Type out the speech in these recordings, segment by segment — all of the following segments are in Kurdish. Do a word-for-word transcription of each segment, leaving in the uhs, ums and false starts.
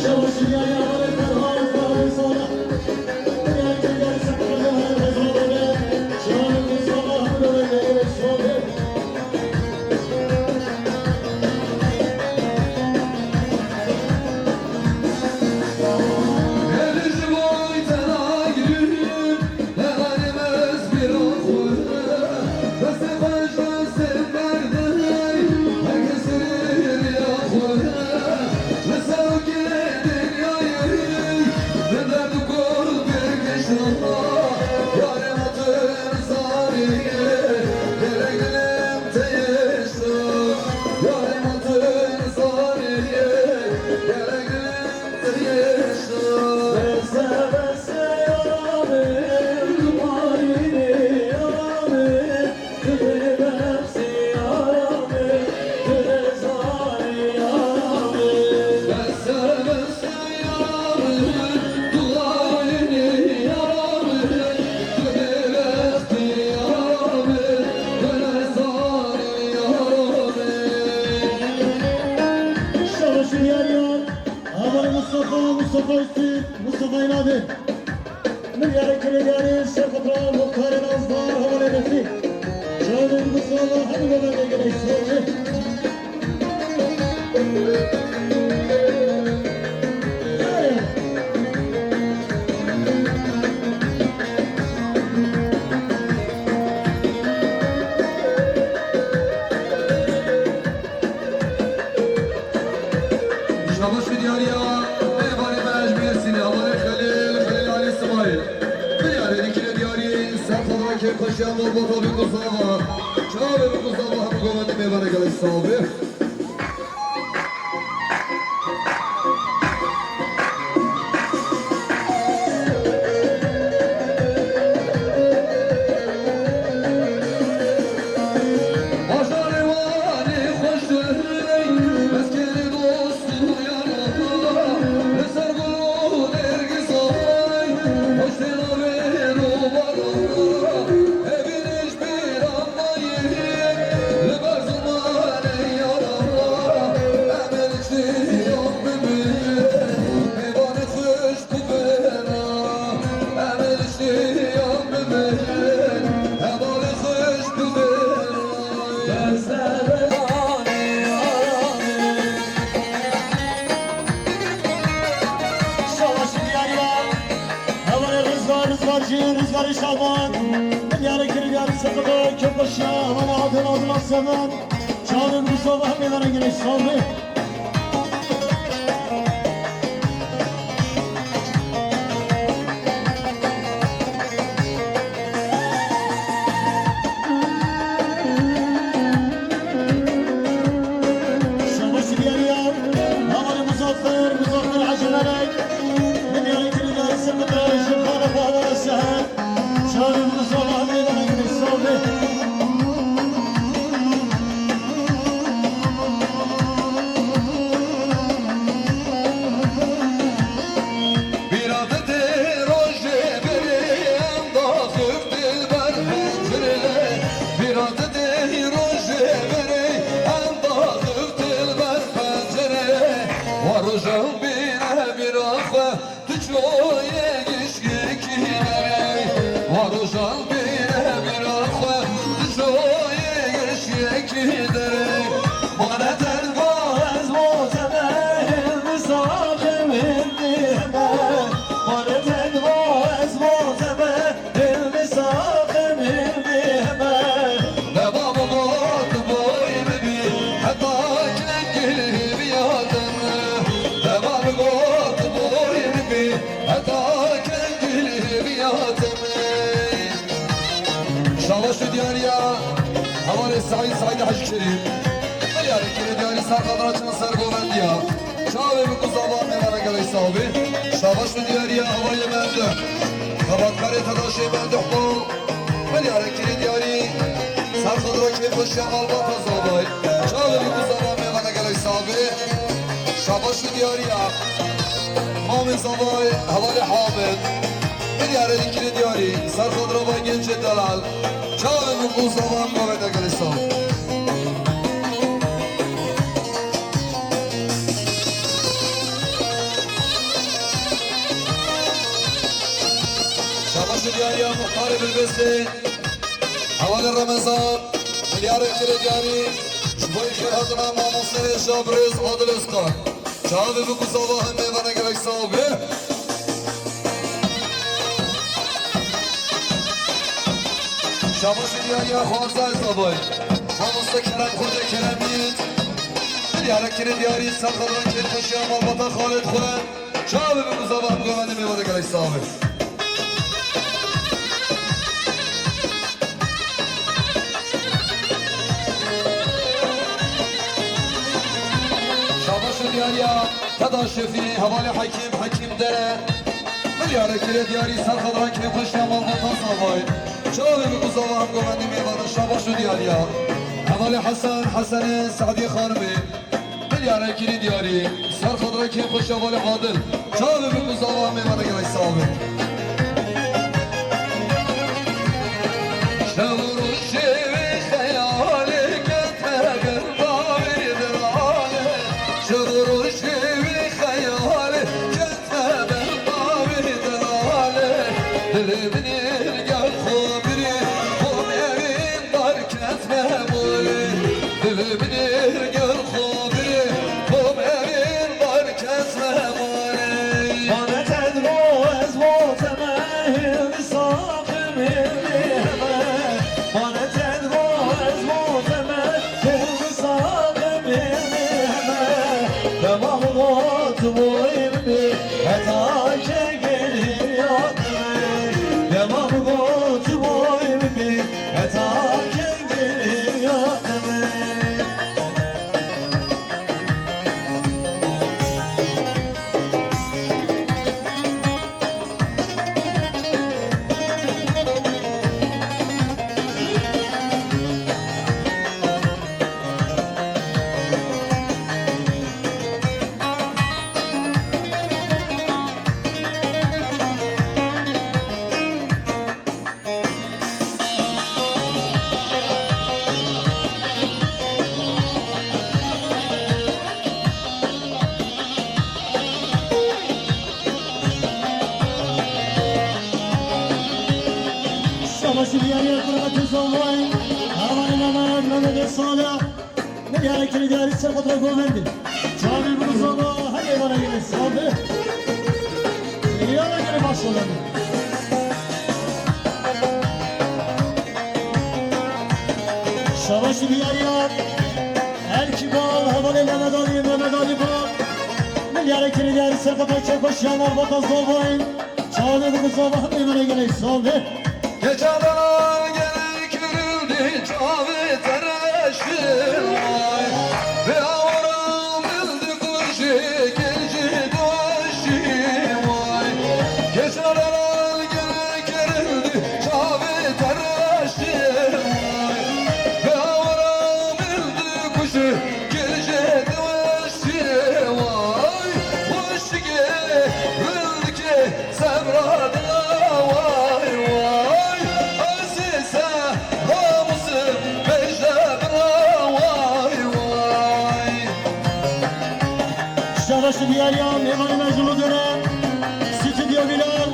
Şabaş diyar ya. Aman Mustafa, Mustafa Üstün, Mustafa İnadı. Milyarê kirê diyarî ser xwe muxtarê nazdar hevalê Refî. Çavên Mustafa hemî gavên gelek sor. Şabaş û diyariya mêvanê me ji Mêrsînê, hevalê Xelîl, Xelîl Alî Simayîl. Milyarê dîkine diyarî, ser xwe kêfxweşiya malbata bi Kuzava. Çavê bi Kuzava hemû govendê mêvanê gelek sal be. Bajarê Wanê xweş dilê, mezgênê dost û yaran, li ser gul û nêrgîsan, xweş tê navê robaran. Hevî ji bîran nayê, li ber zimanê yaran, em ê li çiyan bibin, mêvanê xweş bibin. Em ê li çiyan bibin, hevalê xweş bibin. Şabaş diyariya, hevalê Rizgar, Rizgarcî, Rizgarê Şaban. Milyarê kirî diyarî sekiz, kêfxweşiya, hevalê Adil, Adil Asyaman. Çavên Mustafa hemê veren gelek sal be. Şabaş diyariya, hevalê Muzaffer, Muzaffer Hacı Melek. Milyarê kirî diyarî sekiz, ji xwe re xwe hevalê Seher. Çavên Mustafa hemê veren gelek sal be. Bîra te tê rojê berê, em daxivî dilber pencere. Bîra te tê rojê berê, em daxivî dilber pencere. Wa rojan bîne bîra xwe, tu çûyî gişkekî derê. Wa rojan bîne bîra xwe, tu çûyî gişkekî derê. Ma ne tenga ez bo te me, hilmi saxim hilmi heme. Ma ne tenga ez bo te me, hilmi saxim hilmi heme. Dema min got boy bibî, heta kengî hêviya te me. Dema min got boy bibî, heta kengî hêviya te me. Şabaş û diyariya hevalê Saîd, Saîd Hecî Kerîm. Milyarê kirê diyarî ser qadra çand ser govendiya. Çavê bi Kuzava mêvana gelek sal be. Şabaş û diyariya hevalê Memduh. Xebatkarê tedaşê Memduh bû. Milyarê kirê diyarî ser xwe dira kêfxweşiya malbata Zavayê. Çavê bi Kuzava mêvana gelek sal be. Şabaş û diyariya mamê Zavayê hevalê Hamid. Milyarê kirê diyarî ser xwe dira va gencê delal. Çavê min ku zavan bavê de gelê sal. Diyariya muxtarê Bilbestê, hevalê Remezan, milyarê kirê diyarî, ji bo xêrhatina mamosteyê şabirêz Adil Özkan. Çavê bi ku zava hemê vana gelek sax be. Şabaşê diyariya xwarza ez davay. Mamoste Kerem Xoce Kerem Yiğit. Milyarê kirê diyarî ser xedran kêfxweşiya malbata Xalid xwe. Çavê bi ku zava hemê vana gelek sax be. Şabaş û diyariya Teda Şefî, hevalê Hekîm, Hekîm Dere. Milyarê kirê diyarî ser xedran kêfxweşiya malbata Zavay. Çavê bi ku zava hemê vana mêvanan şabaş û diyariya. Hevalê Hesen, Hesenê, Se'dî Xanimê. Milyarê kirê diyarî, ser xedra kêfxweşiya hevalê Adil. Çavê bi ku zava hemê vana gelek sax be. Şev û rojê wê xeyalê kete ber bavê delale. Şev û rojê wê xeyalê kete ber bavê delale. Dilê min ê gel xwe birê, xwe evên dar ketme malê. Dilê min ê gel xwe birê, xwe evên dar ketme malê. Mane tenro ez bo te me hêvî saxim hêvî heme. Mane tenro ez bo te me hêvî saxim hêvî heme. Dema min got boy min bê heta kengê ya te me. Dema min got boy min bê heta kengê ya te me. Şabaşî diyariya Kurbatê Zavay, hevalê Mehmet, Mehmetê Salih. Milyarê kirê diyarî ser xwe re govendî. Çavê bi ku zava hemê vana gelek sax be. Milyarê kirê baş olan. Şabaşî diyariya Erkî Bal, hevalê Mehmet Alî, Mehmet Alî Bal. Milyarê kirê diyarî ser xwe re kêfxweşiya malbata Zavayê. Çavê bi ku zava hemê vana gelek sax be. Geçen delal gelek kirildî çavê te reştî vay. Vê awara min dikujî gel jî doştî vay. Geçen delal gelek kirildî çavê te reştî vay. Vê awara min dikujî gel jî doştî vay. Xweşikê min dikê Sebra dila way way. Ezîze namusim bêje bila way way. Şabaş diyariya mêvanê me ji Ludere. Stüdyo Bilal.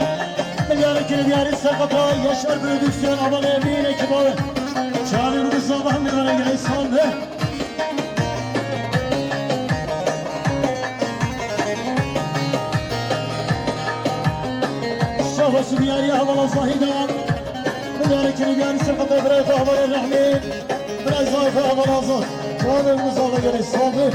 Milyarê kirê diyarî ser xwe re Yaşar Prodüksiyon, hevalê Emîn Ekîbal. Çavê bi ku zava hemê vana gelek sax be. Şabaş û diyariya hevala Zahîda. Milyarê kirê diyarî ser xwe re birayê xwe hevalê Rehmî. Birayê zayê xwe hevala Azad. Çavê bi ku zava gelek sax be.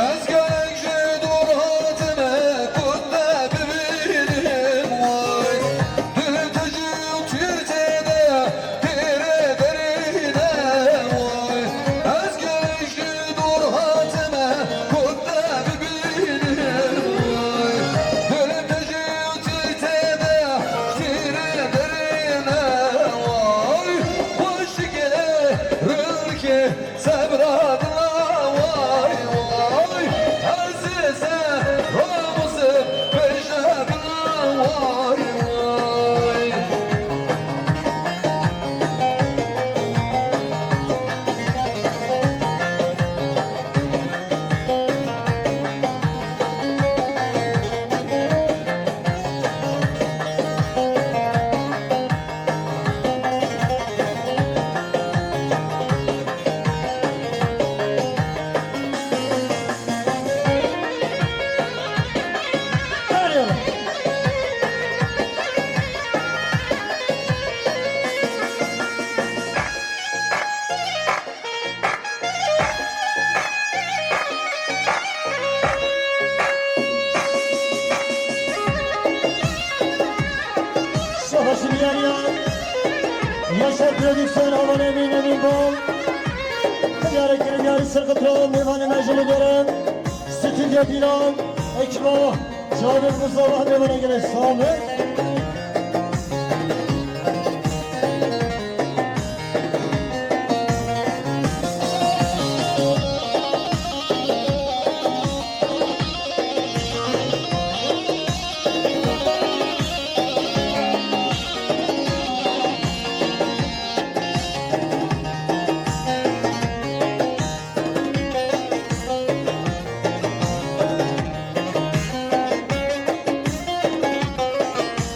Ez gelek ji dûr hatime ku te bibînim way. Dil tijî û tîr tê de têrê derî de way. Yaşar Prodüksiyon, Havan Emin, Emin Bal. Diyarê kirin, diyarê Serqitro, mêvanê me ji li gere. Stüdyo Dilan, ekiba Caner Mustafa, mêvanê gelek sağ olun.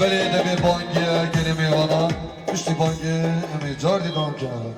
Belê, demê bangê, gelê mêvana, piştî bangê em ê car dîdan kene.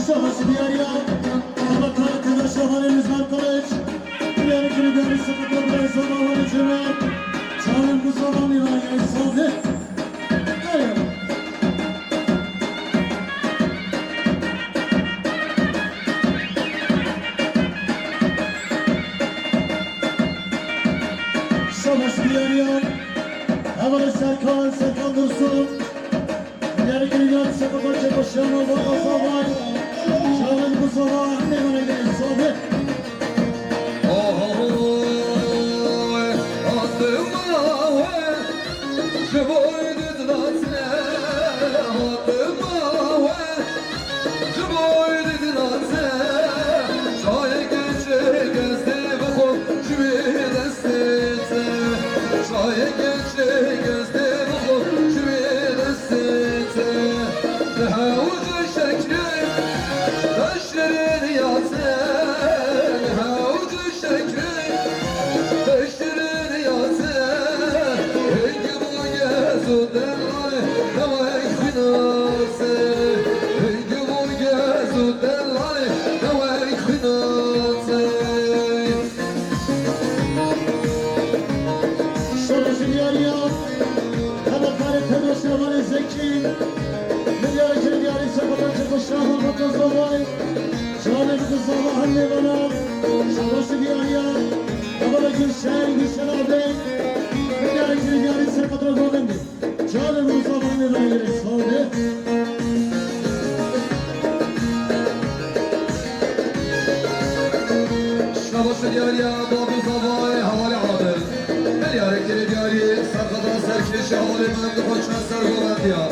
Şabaş diyariya, Hamakar Tedaşa Halil Rızvan Kılıç, Diyarı Kırıgari Sıkıntı Brezova Halil Cemal, Çağın Mustafa Milan Yayın Saldı. Şabaş diyariya, Heval Serkan, Serkan Dursun. Diyarê Kirî Diyarê Serqitro Çekoşiyano Baba Zavay. Şahin Mustafa, Nêvanê Gelê Sabê. Ohoy, Fatıma we, ji bo didnatine, Fatıma we. Ji bo didnate, çayeke çêk ez dê bixwim ji wê destê te. Çayeke çêk ez dê bixwim ji wê destê te. Di hewce şekrê te şirîniya te, di hewce şekrê te şirîniya te. Hingî bo gez û delalê ne wek xwîna te. Hingî bo gez û delalê ne wek xwîna te. Şoreşê diyariya, xebatkarê Tevroşê Hevalê Zekî, milyarê kirê diyarî Serqitro Çekoşiyano Baba Zavay. Şahin Mustafa Halil Bana, şabaş diyariya, Hevala Gülşen, Gülşen abi, milyarê kirê diyarî Serqitro Govendî. Çavê Mustafa Nêvanê Gelê Sabê. Şabaş diyariya Babî Zavay, Hevalê Adil. Milyarê kirê diyarî Serqitro Serkêşî Hevalê Mem di xwe çend ser Govendiya.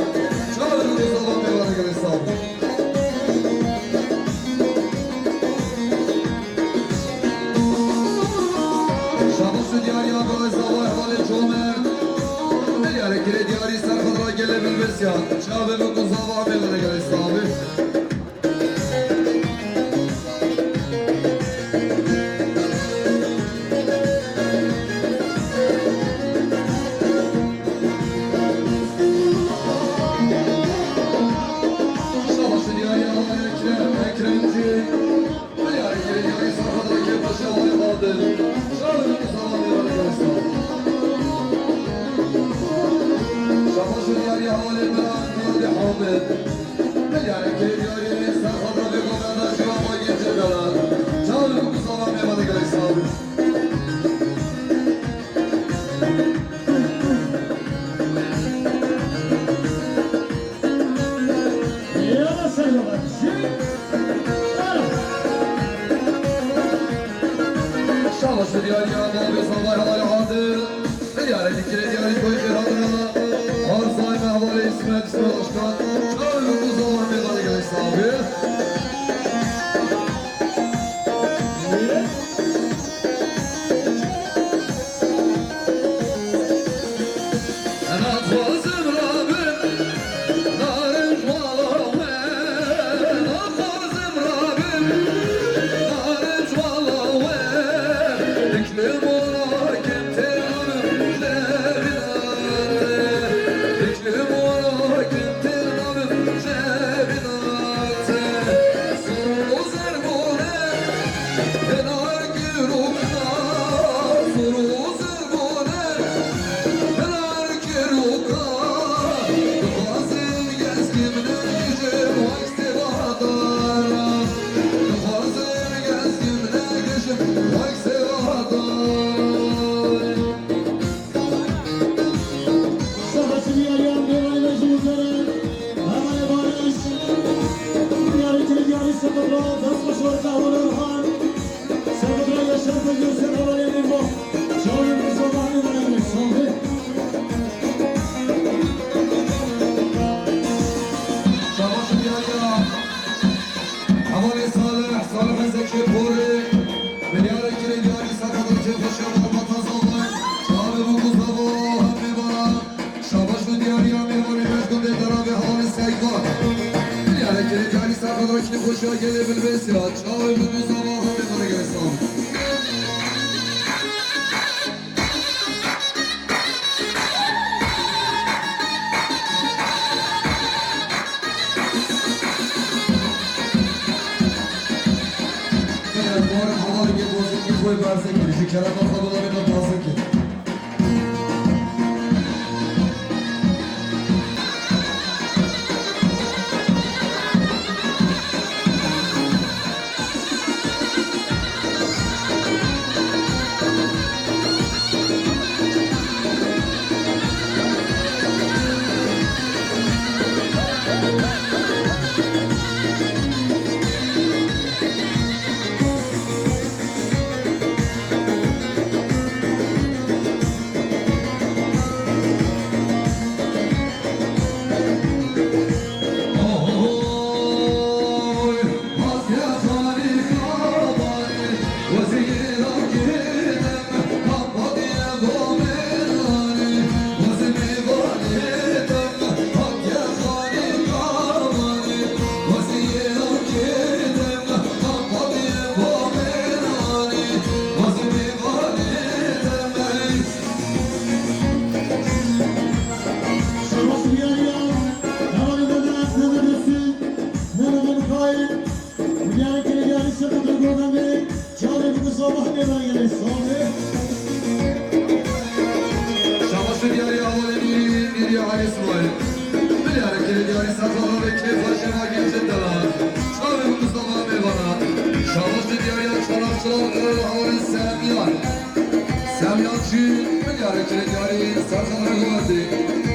Çavê Mustafa Nêvanê Gelê Sabê. Şabaş û diyariya birayê Zavay Hevalê Comerd. Diyarê kirê diyarî ser xwe ra gelê bilbirsiyan. Çavê min ku zava mêvane gelê savê. Şabaş diyarî Ekrem, Ekremcî. Diyarê kirê diyarî ser xwe ra gelê paşa wayê xwe de. Çavê min ku zava mêvane gelê savê. Şabaş diyarî hevalê min Hadi Hamid. Diyarê kirê diyarî ser xwe ra vê komenda şiva magî cedela. Çavê min ku zava mêvane gelê savê. Şabaş diyarî ya bavê zavay hevalê Adil. Diyarê kirê diyarî koy xêr hatine. Arzay me hevalê İsmet, İsmet Başkan. Çavê min ku zava mêvane gelê savê. Şabaş diyarî ya mêvanê me ji Lûzerê, hevalê Barış. Diyarê kirê diyarî Seqedra, dest xweş werka Orhan. Seqedra Yaşar Feyzi Hüseyin hevalê Nîmo. Çavê min ku zava mêvane gelê savê. Şabaş diyarî ya. Hevalê Salih, Salih Zekî Porê, milyarê kirê diyarî Seqedra kêfxweşiya malbata zavay, çavê min ku zava mêvana, şabaş û diyarî ya mêvanê me ji gundê Deravê hevalê Seyvan. Milyarê kirê diyarî Seqedra kêfxweşiya gelê Bilbêsiya, çavê min ku zava mêvana gelê savê. Eger barin hevalê yê bozin, yê xwe berze kir, ji kerema xwe bilavê me taze kir. Şabaş diyarî ya hevalê me Mehmet Hüseyin, Mehmet Mikail, milyarê kirê diyarî Seqedra Gordemê, çavê min ku zava mêvane gelê savê. Şabaş diyarî ya hevalê Nûrî, Nûrî Alî Simayîl. Milyarê kirê diyarî Seqedra vê kêfxweşiya magî cedela. Çavê min ku zava mêvana. Şabaş diyarî ya çalakçilar, hevalê Semyan. Semyancî, milyarê kirê diyarî Seqedra Gordemê.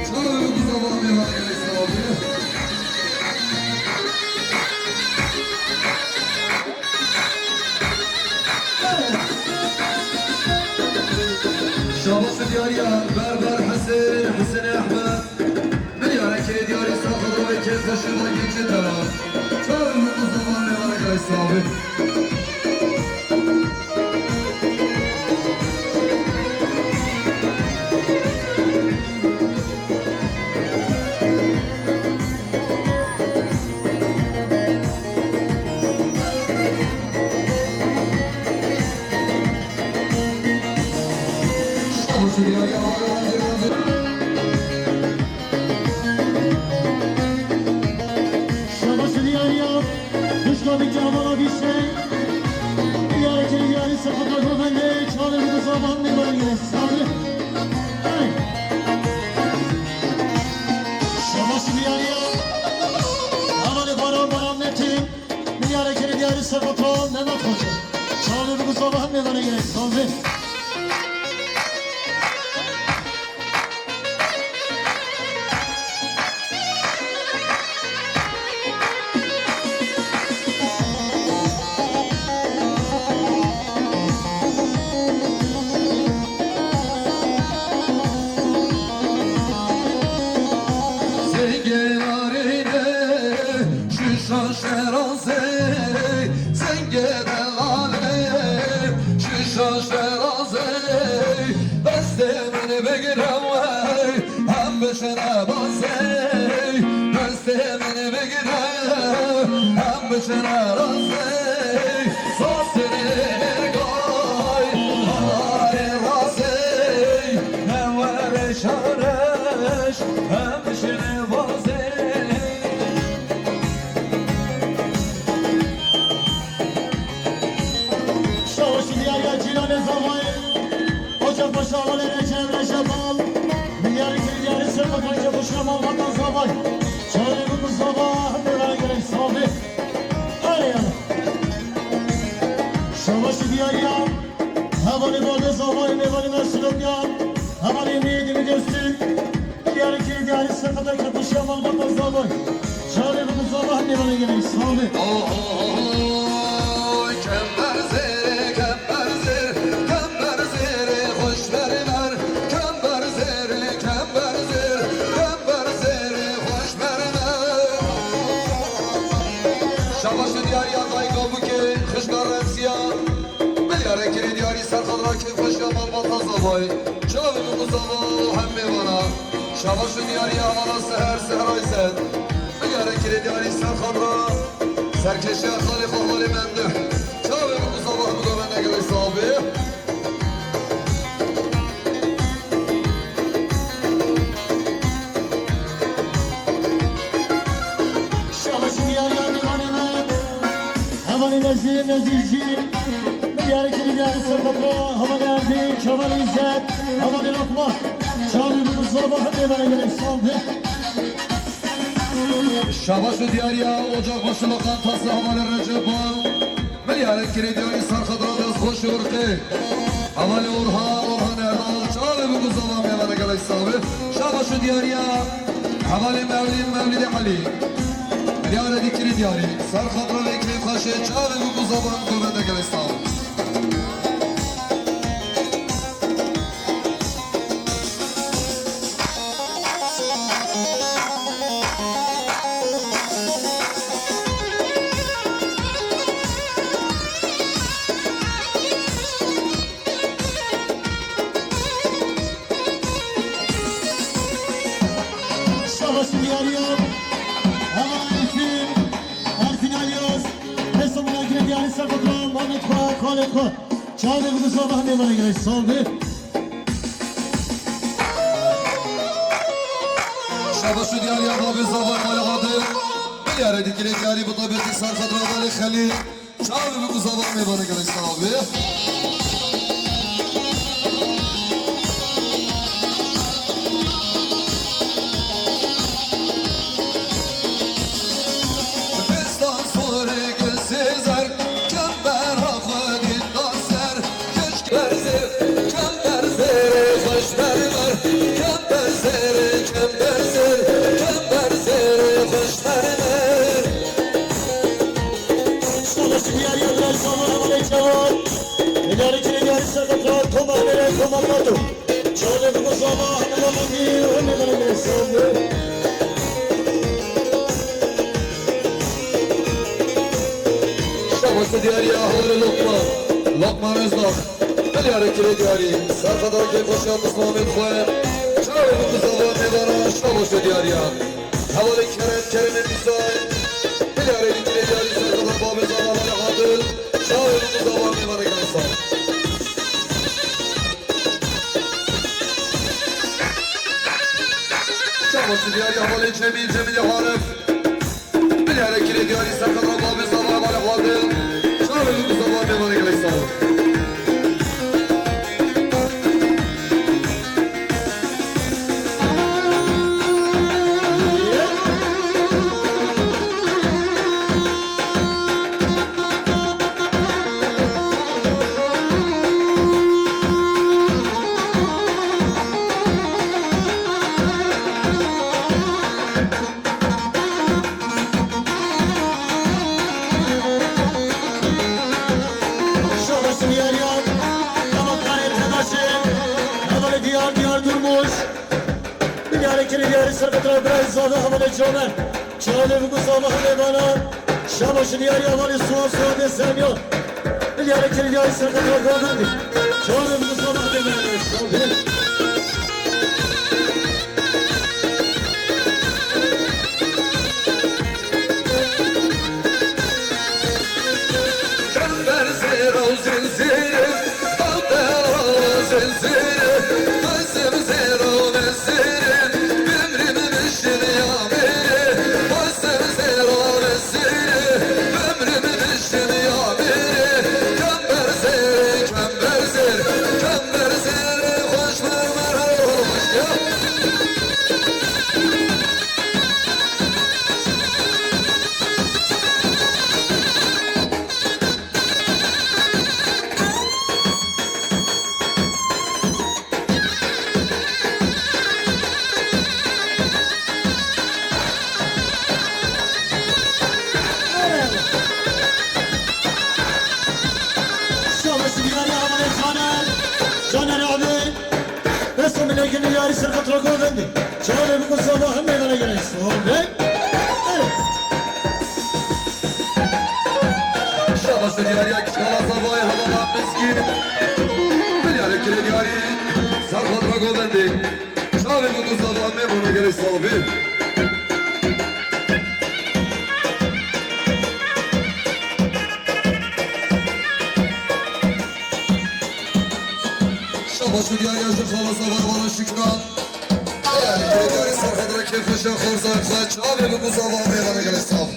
Çavê min ku zava mêvane gelê savê. Şabaş diyarî ya Berber Hesên, Hesên Ehmed. Milyarê kirê diyarî Seqedra vê kêfxweşiya magî cedela. Çavê min ku zava mêvane gelê savê. Şabaş diyariya, duşka bir cevaba bir şey. Diyarı kiri diyarı sakın bırakma bende, çağırır bu zaman ne var yine sabrı. Hey! Şabaş diyariya, havalı baran baran netim. Diyarı kiri diyarı sakın bırakma bende, çağırır bu zaman ne var yine sabrı. Zengê narînê, şişa şerazê, zengê delalê, şişa şerazê, destê min bigire wey, em bişine bazê, destê min bigire, em bişine razê, sazê gay, harê razê, ne were şareş, em bişine bazê. Şabaş diyar ya cîranê zavayê. Ocak başı havalı Recep, Recep al. Milyarı kiri diyarı sırtı kanca kuşuna malvatan zavay. Çağrı bu zava, hep beraber gerek sabi. Hadi ya. Şabaş diyar ya. Havalı bade zavay, mevali mersulok ya. Havalı meydi mi göstü. Diyarı kiri diyarı sırtı kanca kuşuna malvatan zavay. Çavê min zava hemê bana gelin, sağ olun. Oy, kember zêrê, kember zêr, kember zêrê xweş bermer, kember zêrê, kember zêr, kember zêrê xweş bermer. Şabaş diyar ya dayka bûkê, xişka Remsiya. Milyarê kirê diyarî ser xwe rakê xweşiya malbata zavayê. Çavê min zava hemê bana. Şabaş û diyariya hevala Seher, Sehra Îzet. Milyarê kirê diyarî ser xwe ra. Serkêşiya xalê xwe, xalê Memduh. Çavê min zava hemû govende gelek saxbê. Şabaş û diyariya mêvanê me. Hevalê Nezîr, Nezîr jî. Milyarê kirî diyarî ser xwe ra. Hevalê Erdî, Kemal Îzet. Hevalê Lokman. Çavê min zava hemê bana gelek saxbê. Şabaş û diyariya ocak başı lokantası hevalê Recep Bal. Milyarê kirê diyarî ser xwe ra dest xweş û rixê. Hevalê Orhan, Orhan Erdal, çavê bû ku zava mêvane gelek saxbê. Şabaş û diyariya hevalê Mevlîd, Mevlîdê Elî. Milyarê dî kirê diyarî ser xwe ra vê kêfxweşê, çavê bû ku zava govende gelek saxbê. Şabaş diyariya. Heval Erfin. Erfin Alyaz. Hesabına girip yani Serkutlu, Mehmet Kaya, Kale Kaya. Çavê min zava hemê bana gelek saxbê. Şabaş û diyariya babê zava Mala Adil. Milyarê dî kirê diyarî bi tabietî ser xwe ra hevalê Xelîl. Çavê min zava hemê bana gelek saxbê. Dibistan sorê gilsê zer, kembera xwe dîta ser. Kişk berzê, kember zêrê xweş bermer. Kember zêrê, kember zêr, kember zêrê xweş bermer. Şabaş diyariya Diyar Şaban, hevalê Cevat. Diyarî kirê diyarî ser xwe ra, Toma Bêrê, Toma Kato. Çavê min zava hemê bana gelek saxbê. Şabaş û diyariya hevalê Lokman. Lokman Özdağ. Milyarê kirê diyarî. Ser xwe ra kêfxweşiya Muslamê xwe. Çavê min zava mêvana. Şabaş û diyariya. Hevalê Kerem, Keremê Mîsay. Milyarê dî kirê diyarî ser xwe ra babê zava hevalê Adil. Çavê min zava mêvane gelek saxbê. Diyarî hevalê Cemîl, Cemîlê Arif. Bilyare kirê diyarî serkefta babê zava hevalê Adil. Çavê li ku zava mêvanê gelek sağ ol. Şabaş diyariya, damakarê Tedaşê, hevalê diyar diyar durmuş. Bilyare kirê diyarî serkefta birayê zava hevalê Comer. Çavê bi ku zava hemê vana. Şabaş diyarî hevalê Suha Suha dê Semya. Bilyare kirê diyarî serkefta Govendî. Çavê bi ku zava hemê vana. Çember zêra û zilzîlê, baltera zilzîlê, xwezim zêra û mezîlê, bimrî min mişin ya mêrê, xwezim zêra û mezîlê, bimrî min mişin ya mêrê, çember zêrê, çember zêr, çember zêrê, xweş me merhaba, xweş ya. Şabaş diyarî hevalê Caner. Caner abi. Destê min lêkin diyarî serkefta Govendî. Çavê bi ku zava hemê vana gelek sağ ol. Şabaş diyariya kiçkala zavayê hevala Mizgîn. Bilyare kirê diyarî serkefta Govendî. Çavê bi ku zava hemê vana gelek sağ ol. Şabaş û diyariya ji xala Zavar Vala Şikran. Diyarî, diyarî serkefta kêfxweşa xorza xwe çavê bi ku zava mêvana gelek sağ ol.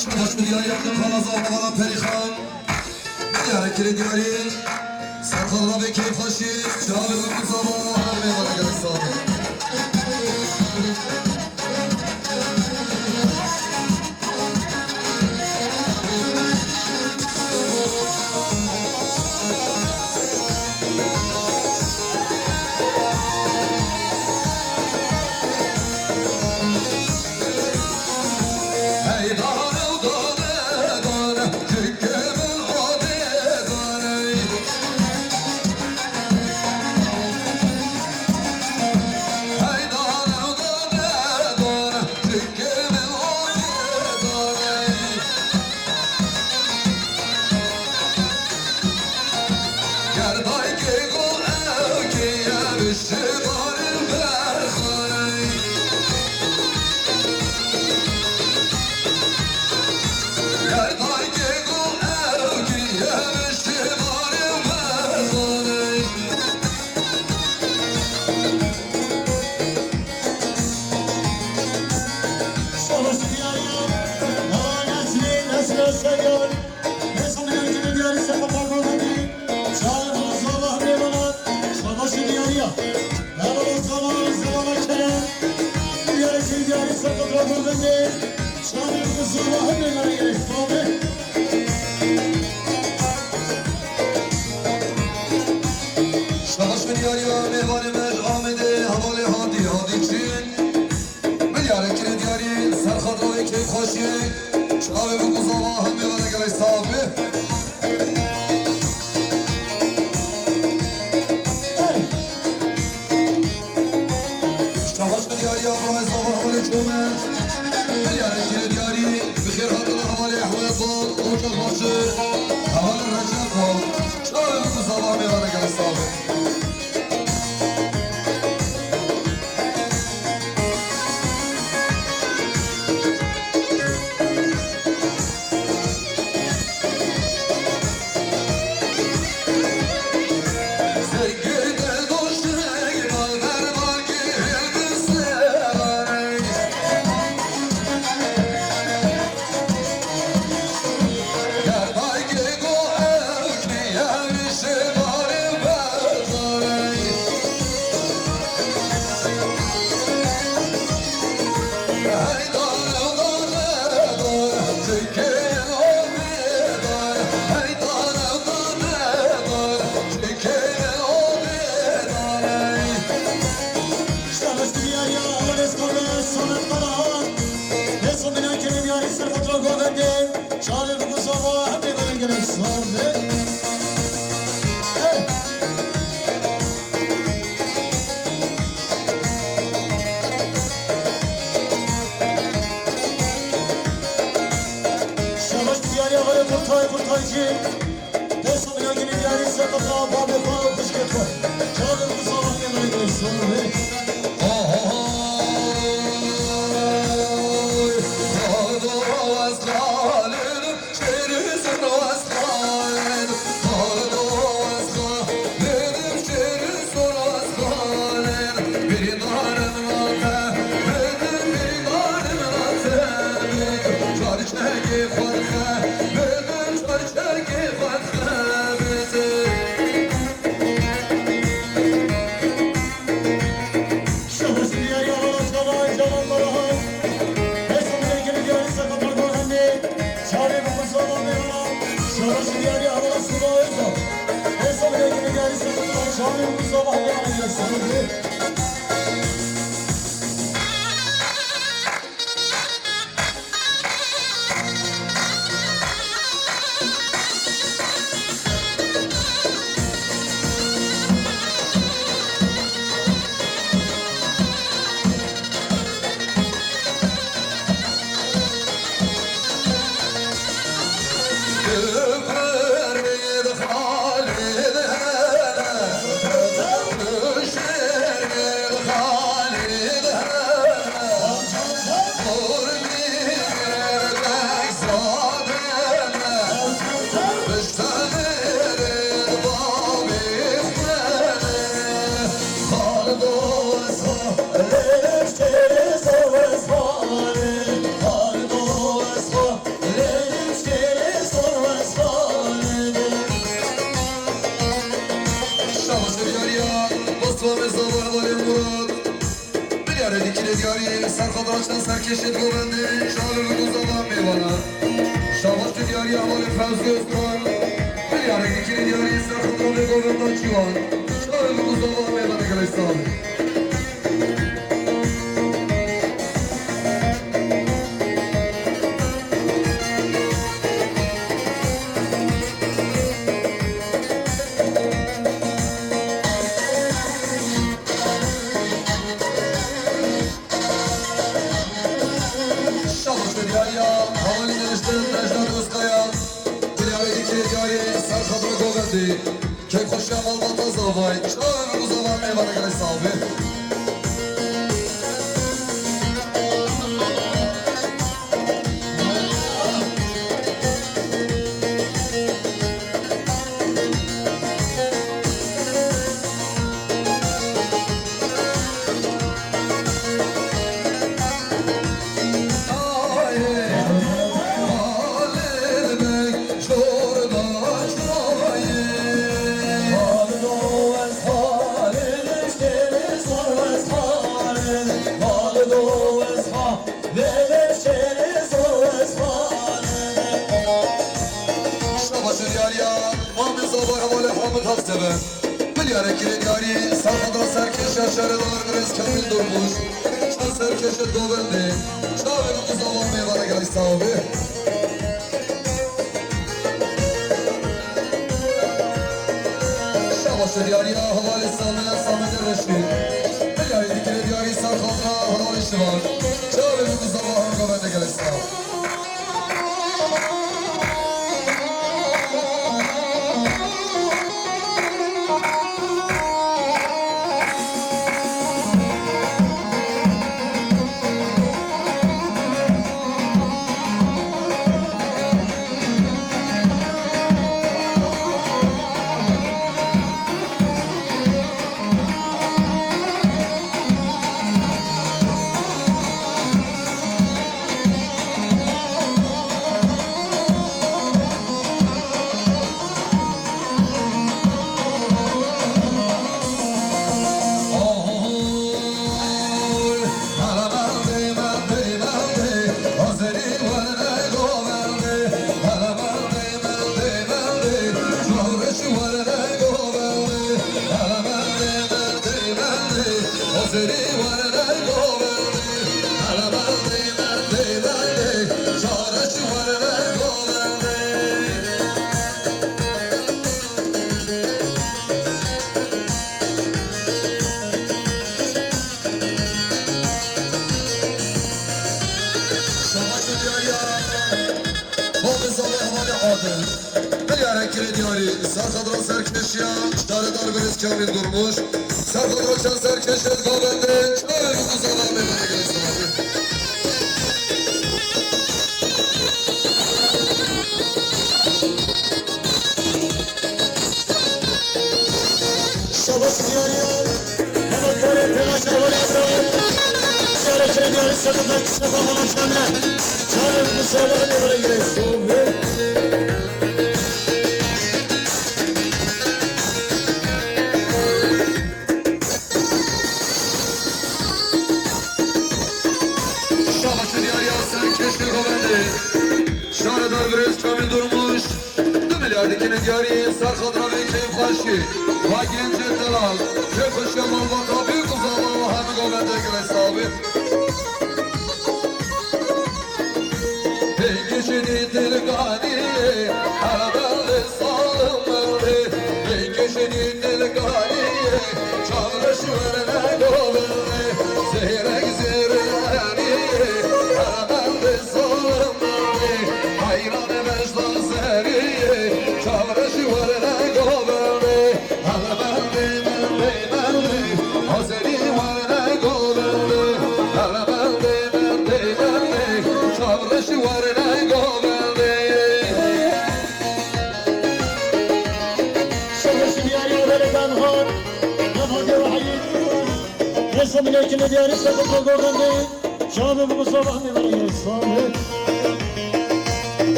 Şabaş û diyariya xala Zavar Vala Perîxan. Diyare kirê diyarî. Serkefta vê kêfxweşî. Çavê bi ku zava hemê vana gelek sağ ol. Şabaş diyariya, ya Nesrî, Nesrî Özseryar. Hêsa min ê diyarî serkefta Govendî. Çavê bi ku zava hemê vana. Şabaş diyariya. Hevala Zava, Zava Kerem. Diyarî, diyarî serkefta Govendî. Çavê bi ku zava hemê vana gelek sağ ol. Şabaş û diyariya mêvanê me ji Amedê, hevalê Hadî, Hadî Çîn. Bilyare kirê diyarî serkefta vê kêfxweşî. Çavê bi ku zava hemê vana gelek sağ be. Şabaş û diyariya birayê zava hevalê Comer. Bilyare kirê diyarî. Bi xêr hatine hevalê Ehmed Bal, Ocak Başı, hevalê Recep Bal. Çavê bi ku zava hemê vana gelek sağ be. Fotoğraf govende, çarê bi guzava, hepê belengê sor be. Hey! Şabaş diyarî hevalê kurtay, kurtaycî. Destê min yekînî diyarî ser qefa babê xwe û pişkê xwe. Çavên xwe salan ê min ê sor be. Ahoy! Xalid Wezxalid, şêrî sor Wezxalid. Xalid Wezxalid, şêrî sor Wezxalid. Birîndarên min te, bidim birîndarên min te, bidim çarçekê xwe dixe, bidim çarçekê xwe dixe, bidim. Şahosî diyarî hevala çavay, cavan marahan. Hêsa min ê gelî diyarî sefa parvan hemê. Çavê min bi zava me yana. Şahosî diyarî hevala Siba Êza. Hêsa min ê gelî diyarî sefa parvan çavê min bi zava hemê yana. Yek ser bi. Şabaş diyariya, Mustafa Mirza, Valê Murat. Bilyare dikine diyarî, serxadra çend serkêşê govendê, çavê min guzava mêvana. Şabaş diyariya, Valê Fevzi Özkan. Bilyare dikine diyarî, serxadra vê govenda ciwan. Çavê min guzava mêvana gelek sal. Şabaş diyariya, hevalê geliştin Necdet Özkaya. Bilyare dikine diyarî, serxadra govendê. Keyfxweşiya malbata zavay, çavê min guzava mêvana gelek sal be. Şabaş diyariya, Mamê Zava hevalê Hamid Hafsebe. Bilyare kirê diyarî, serxadra serkêşa şeredar Mirêz Kemîl Durmuş. Çend serkêşê govendê, çavê min guzava mêvana gelek sal be. Şabaş diyariya, hevalê Samê, Samê Reşîd. Bilyare dikire diyarî, serxadra hevalê Şivan. Çavê min guzava govendê gelek sal. Şaredar Birêz Kamîl Durmuş, serxwedra çend serkêşê govendê, çavê min ku zala me bere gelê slavê. Şabaş diyariya, hevalkarê temaşevanê slavê, şarekirê diyarî sedemdar kişefa Mehmet Şamî, çavê min ku zala me bere gelê slavê. Şabaş diyariya serkêşê govendê, şaredar Birêz Kamîl Durmuş, du milyar dikine diyarî, serxwedra vê keyfxweşî, va gencê delal, keyfxweşiya malbata, bî ku zala û hemî govendê gelê slavê. Pêkişînî dilganî, hele bendê zalim bendê. Pêkişînî dilganî, çavreş werne govendê. Zêrek zêrî, hele bendê zalim bendê. Heyranê mecda zerî, çavreş werne govendê. Hele bendê, bendê, bendê, Azerî werne govendê. Hele bendê, bendê, bendê, çavreş werne govendê. Şabaş diyariya belê Ganhan, Ganhan diyarî heyî. Rêsa milekine diyarî sedemdar govendê. Çavê min ku zala me bere gelê slavê.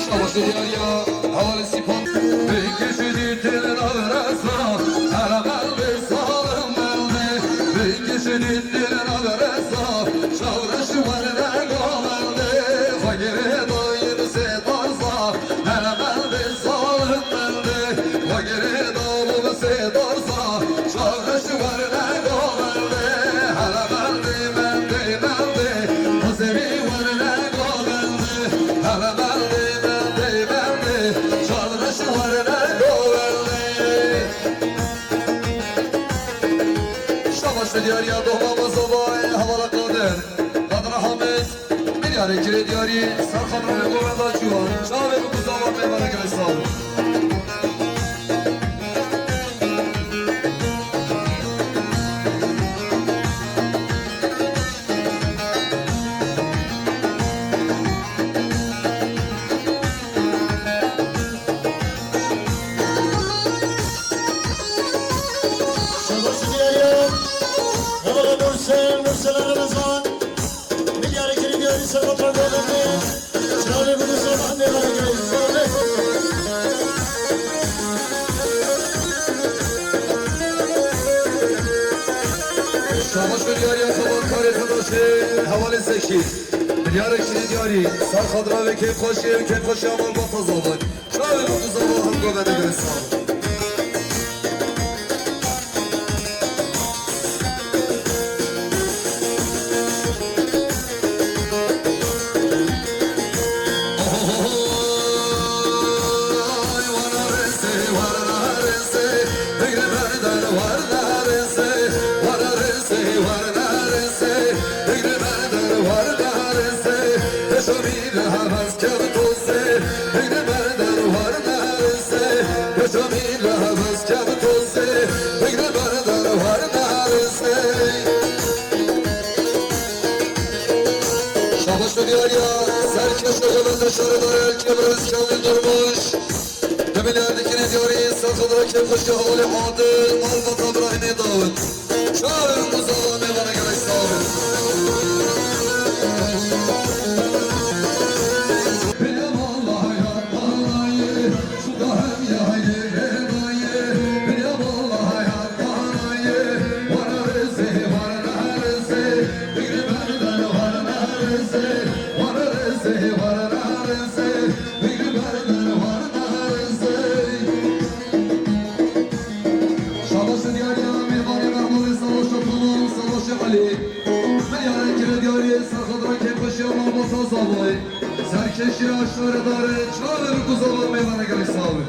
Şabaş diyariya, hevalê Sîpan. Pêkişînî dilin averesa, hele bendê zalim bendê. Pêkişînî dilin averesa, çavreş werne govendê. Xwe girê dayir sê tarza, hele bendê zalim bendê. Xwe girê dayir sê tarza, çavreş werne govendê. Hele bendê, bendê, bendê, Azerî werne govendê. Hele bendê, bendê, bendê, çavreş werne govendê. Şabaş diyariya dohma me zavayê hevala Qadir. Qadir Hamid, milyarê kirê diyarî, serxwedra vê govenda çû. Çavê min ku zala me bere gelê slavê. Şabaş diyariya, hevala Mursel, Mursel Remezan. Milyarê kirê diyarî serxwedra govendê. Çavê min ku zala me bere gelê slavê. Şabaş diyariya hevalkarê temaşê, hevalê Zekî. Milyarê kirê diyarî, serxwedra vê keyfxweşî, keyfxweşiya malbata zala. Çavê min ku zala hemî govendê gelê slavê. Oy, wara rêsê, wara rêsê, bigre berdan, wara rêsê, wara rêsê, wara rêsê, bigre berdan, wara rêsê, peşomî de havas kevtozê, bigre berdan, wara rêsê, peşomî de havas kevtozê, bigre berdan, wara rêsê. Şabaş û diyariya serkêşa govenda şaredarê Elkê Birêz Kamîl Durmuş. Demê lê erdikine diyarî serxwedra kêfxweşiya hevalê Adil, malbata Îbrahîmê Dawid. Çavê min ku zala me bere gelê slavê. Şabaş û diyariya mêvanê Mehmûdê Savaşa Tamam, Savaşê Elî. Milyarê kirê diyarî serxwedra kêfxweşiya malbata Zavayê. Serkêşiya şaredarê çavê min ku zala me bere gelê slavê.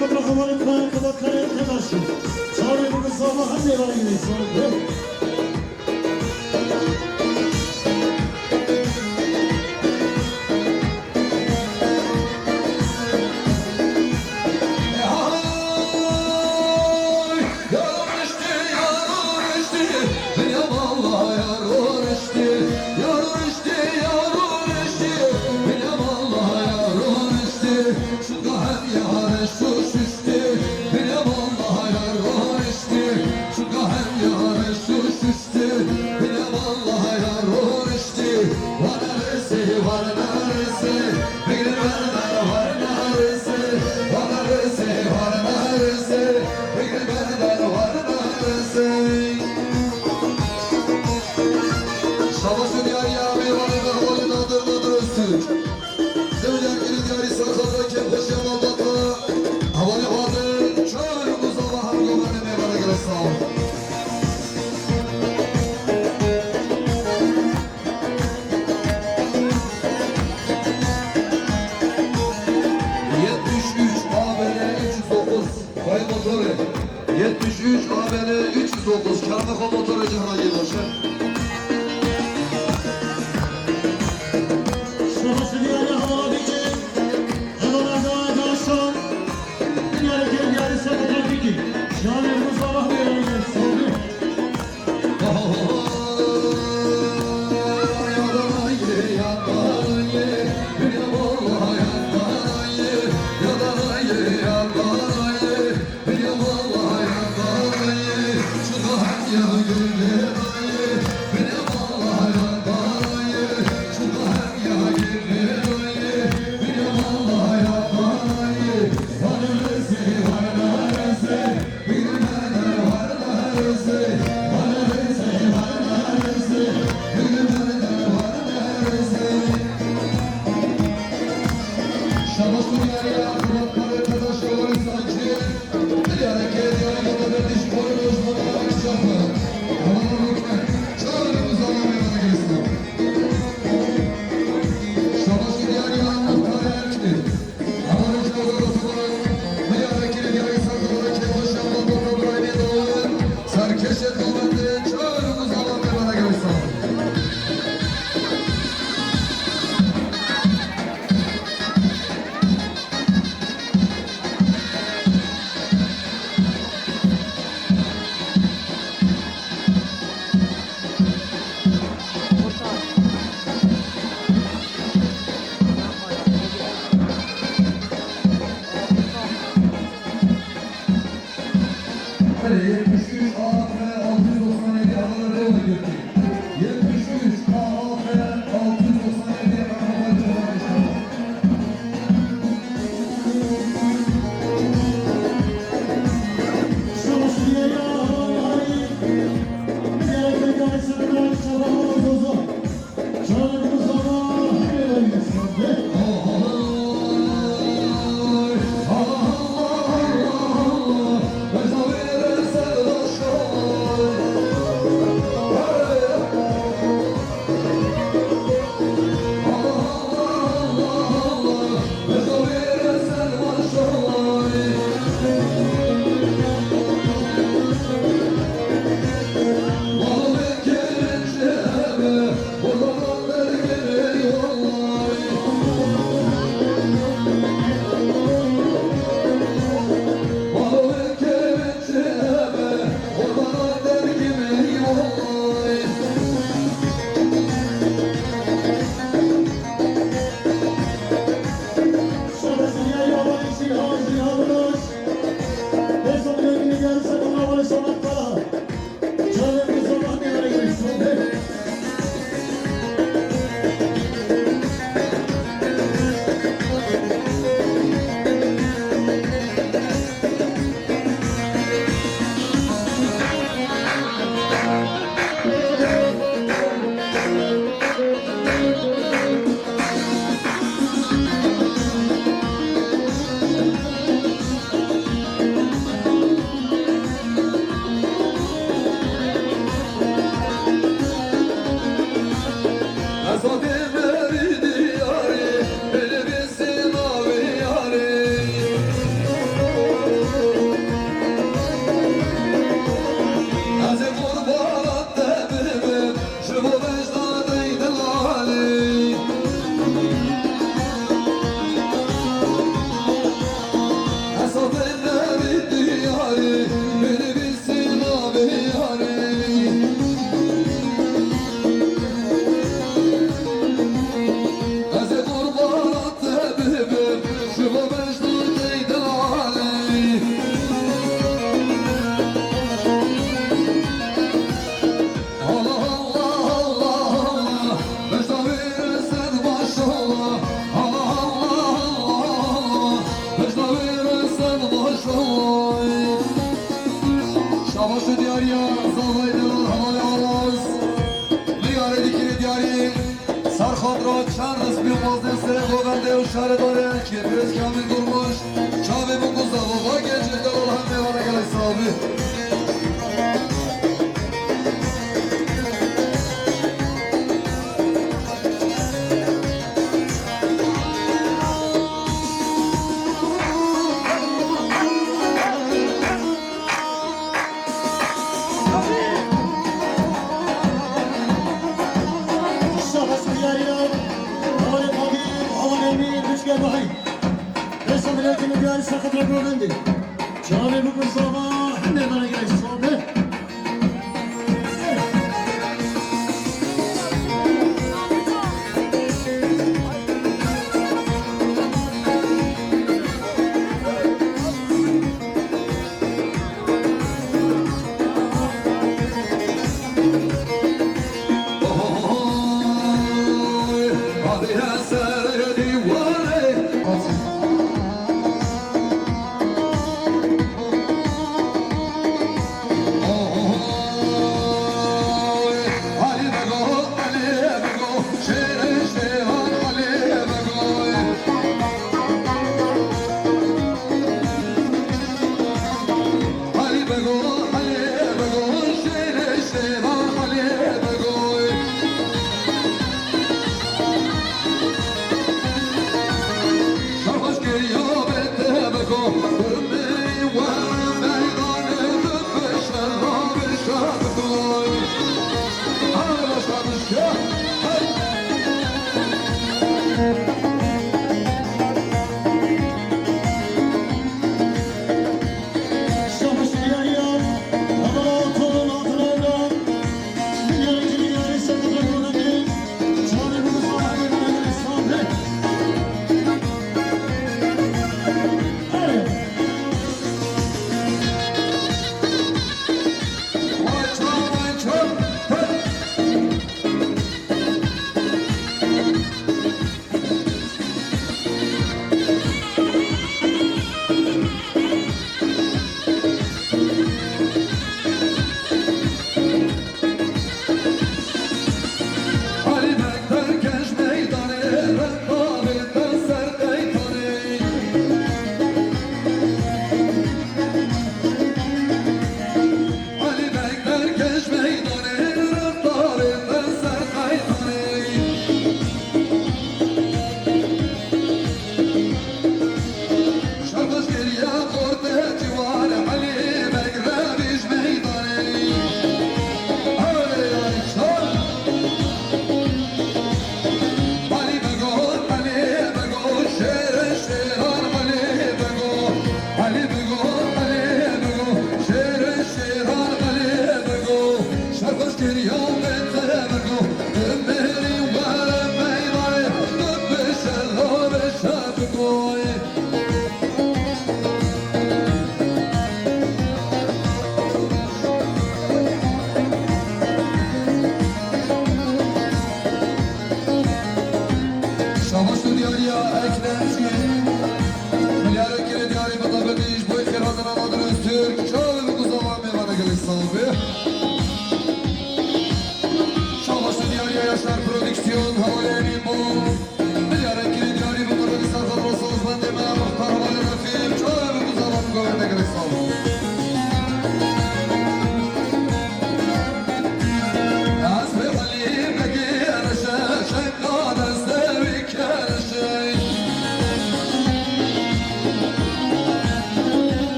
Qedra hevalê xwe, qedra karê xwe naşî. Çavê min bi zava hemê rayî wê sor. Şabaş û diyariya mêvanê me hevalê Nadir Nadir Öztürk. Zewcî Erkinê diyarî ser xatirê kêfxweşiya malbata hevalê xwe din çar û zava her gomanê mêvanê gelek sax. Yetmiş üç A B L üç yüz dokuz. Xweyê motorê. Yetmiş üç A B L üç yüz dokuz. Keremê xwe motorê cihra yê baş e. Şabaş diyarê hevala bikî. Hevala da daşan. Diyarê kê diyarê ser motor bikî. Şanê Musa Bahmê. Yetmiş üç A F altı yüz doksan yedi Adana Reyoğlu Gökçe. Yetmiş üç A F altı yüz doksan yedi Adana Reyoğlu Gökçe. Şabaş û diyariya zavayê delal hevalê Araz. Niyarê dikirê diyarî ser xatira çend rizmî û xwezên serê govendê û şaredarê Kêfirêz Kamîl Durmuş. Çavê min ku zava va gencê delal hemê vana gelek savî. Çavê min ku zava hemê vana gelek savî.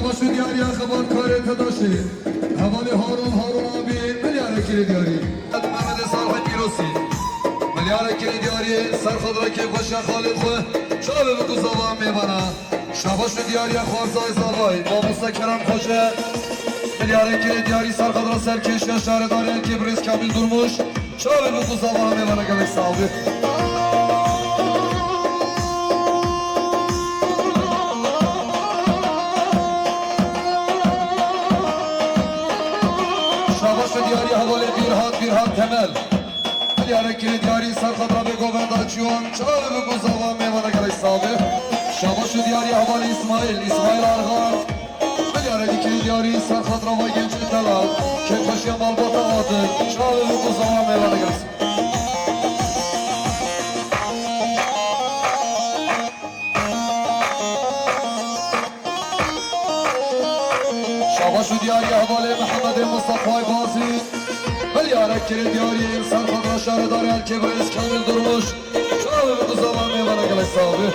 Şu diyariya xebatkarê Tedaşê. Hevalê Harun, Harun abi, milyarek kirê diyarî. Mehmedê Salih Pîrosî. Milyarek kirê diyarî, ser xwe dira kêfxweşiya xalê xwe. Çavê biku zava mêvana. Şabaş û diyariya xwarzayê zavay, mamoste Kerem Xoce. Milyarek kirê diyarî, ser xwe dira serkêşiya şaredarê Elkê Birêz Kamîl Durmuş. Çavê biku zava mêvana gelek sax bî. Şabaş û diyarî hevalê Bîrhat, Bîrhat Temel. Milyarek kirê diyarî ser xwe dira bê govenda çiyon. Çavê biku zava mêvana gelek sax bî. Şabaş û diyarî hevalê Îsmaîl, Îsmaîl Arxan. Milyarek kirê diyarî ser xwe dira va gencê delal. Kêfxweşiya malbata Adil. Çavê biku zava mêvana gelek sax. Şabaş û diyarî hevalê Mihemedê Mistefayê Bazî. Milyarek kirê diyarî ser xwe dira şaredarê Elkê Birêz Kamîl Durmuş. Çavê biku zava mêvana gelek sax bî.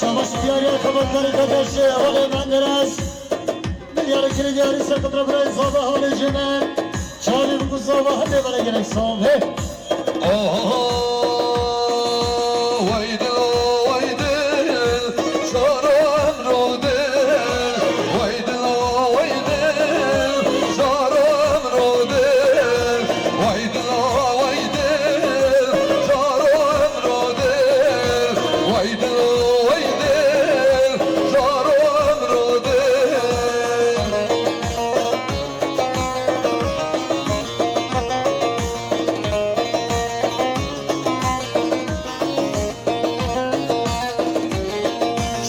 Şabaş diyarî xebatkarê Tedaşê, hevalê Menderes. Milyarek kirê diyarî ser xwe dira birayê zava hevalê Cemal. Çavê biku zava hemê vere gelek sax bî. Oho, wey dilo, wey dil, şaro emro dil. Wey dilo, wey dil, şaro emro dil. Wey dilo, wey dil, şaro emro dil. Wey dilo, wey dil, şaro emro dil.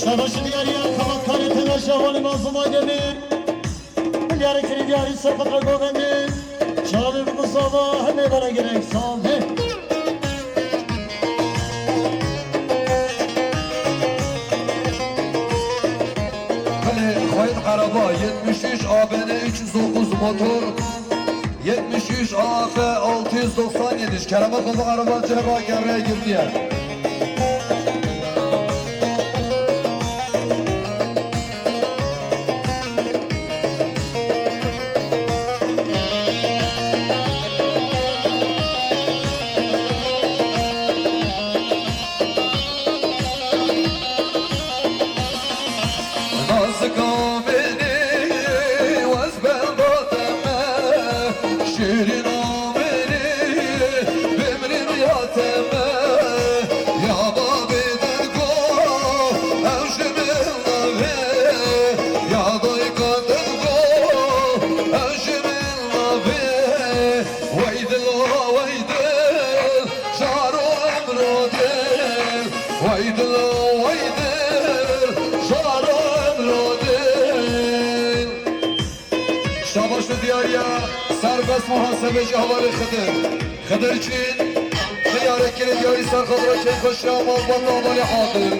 Şabaş diyarî ya xebatkarê Tedaşê hevalê Mazlûm Aydemîr. Milyarek kirê diyarî ser xwe dira govendê. Çavê biku zava hemê vere gelek sax bî. Belê, xwayit araba yetmiş üç A B N üç yüz dokuz motor, yetmiş üç A F altı yüz doksan yedi. Kerema xwe bi araba cih rageriya girtiye. Nazika minî, wez benda te me, şîrîna minî, bimrî riya te me. Ya babê din go, ew ji min navê, ya dayika din go, ew ji min navê. Wey dilo, wey dil, şaro emro dil. Wey dilo, wey dil, şaro emro dil. Şabaş û diyariya serbest muhasebecî hevalê Xidir. Xidir Çîn, milyarek kirê diyarî ser xwe dira kêfxweşiya malbata hevalê Adil.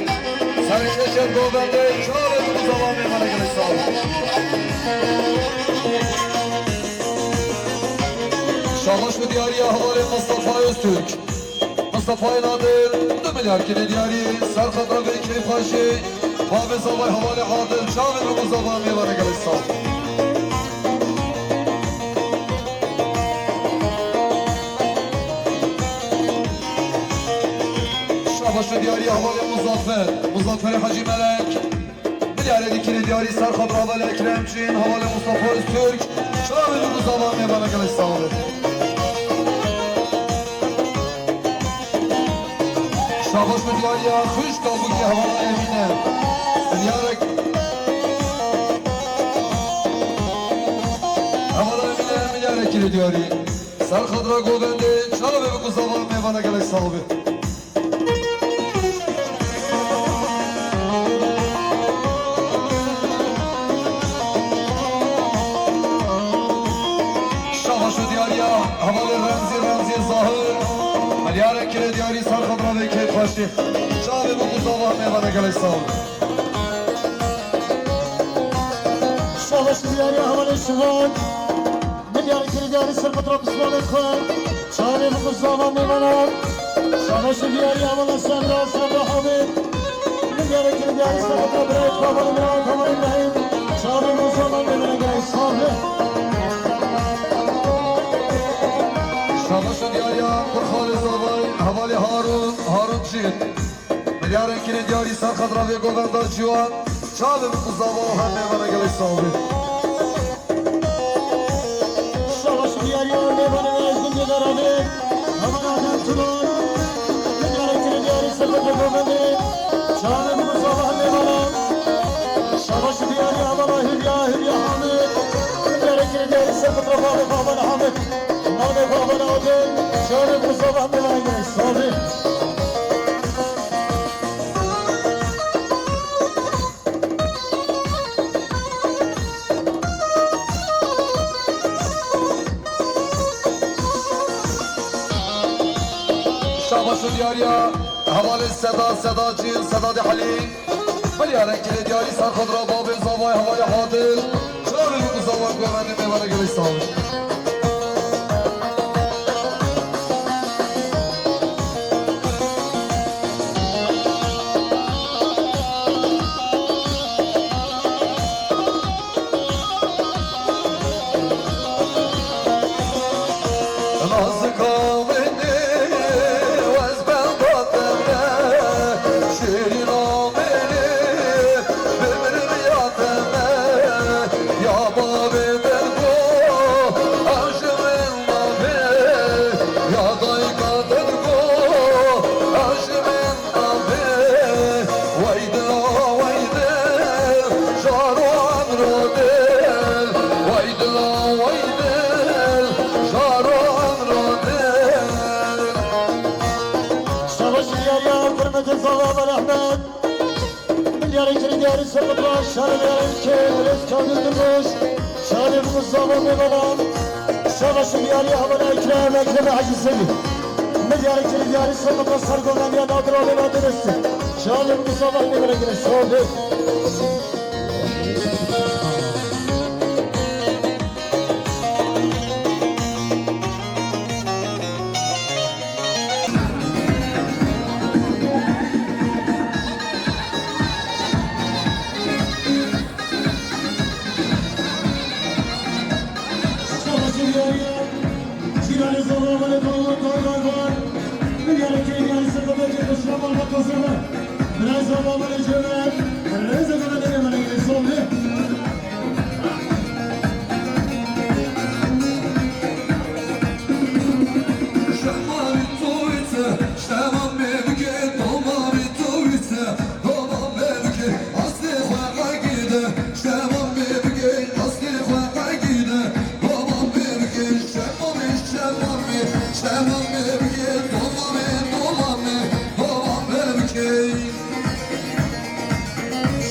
Serkêşiya govendê, çavê biku zava mêvana gelek sax bî. Şabaş û diyariya hevalê Mistefa Öztürk. Mistefayê Nadir, du milyar kirê diyarî, ser xwe dira vê kêfxweşî, bavê zavay hevalê Adil, çavê biku zava mêvana gelek sax bî. Şabaş û diyarî hevalê Muzaffer, Muzafferê Hecî Melek. Milyarê dî kirê diyarî ser xwe bi hevalê Ekrem Çîn, hevalê Mustafa Öztürk, çavê biku zava mêvana gelek sax bî. Şabaş û diyariya xwişka bûkê hevala Emîne. Milyarek. Hevala Emîne milyarek kirê diyarî. Ser xwe dira govendê, çavê biku zava mêvana gelek sax bî. Şabaş û diyariya hevalê Remzî, Remzî Zahir. Milyarek kirê diyarî ser xwe dira vê kêfxweşî. Çavê biku zava mêvana gelek sax bî. Şabaş diyarî hevalê Şivan. Min diyarî kirî diyarî ser qatra pismanê xwe. Çavê min ku zava mêvanan. Şabaş diyarî hevala Semra, Semra Hamid. Min diyarî kirî diyarî ser qatra birayê xwe hevalê Miran, hevalê Mehîn. Çavê min ku zava mêvanan gelek sax be. Şabaş diyarî ya Qurxalê Zavay, hevalê Harun, Harun Cîn. Milyarên kirê diyarî ser xetra vê govenda ciwan, çavê min ku zava û hemê me ne gelek sax bî. Şabaş diyarî ya mêvanê me ez gundê Deravê, heman Adem Turan. Milyarên kirê diyarî ser xetra govendê, çavê min ku zava hemê me ne. Şabaş diyarî ya baba Hülya, Hülya Hamid. Milyarên kirê diyarî ser xetra bavê baba Hamid. Navê baba Adem, çavê min ku zava hemê me ne gelek sax bî. Şabaş û diyariya hevalê Seda, Seda Cîn, Seda Dehlî. Milyarên kirê diyarî ser xwe dira bavê zavay hevalê Adil. Çavê min ku zava govendê mêvanê gelek sax bî. Nazika wê dê wez benda te me, şêrîna wê dê bimrim ya te me, ya bavê dergo, aşiqên bavê, ya dayika dergo, aşiqên Wey dila, wey dil, jaro emro dil. Wey dila, wey dil, jaro emro dil. Şabaş diyariya, hurmetê zava ve rehmet. Milyarê kirî diyarî ser qudra, şarê diyarî ke, birêz Kamil Durmuş. Şarê min ku zava mêvanan. Şabaş diyariya hevala Ekrem, Ekrem Hacı Selim. Milyarê kirî diyarî ser qudra, ser govendiya Nadir Alê Nadir Esti. Şarê min ku zava hemê me ne gelek sax bî.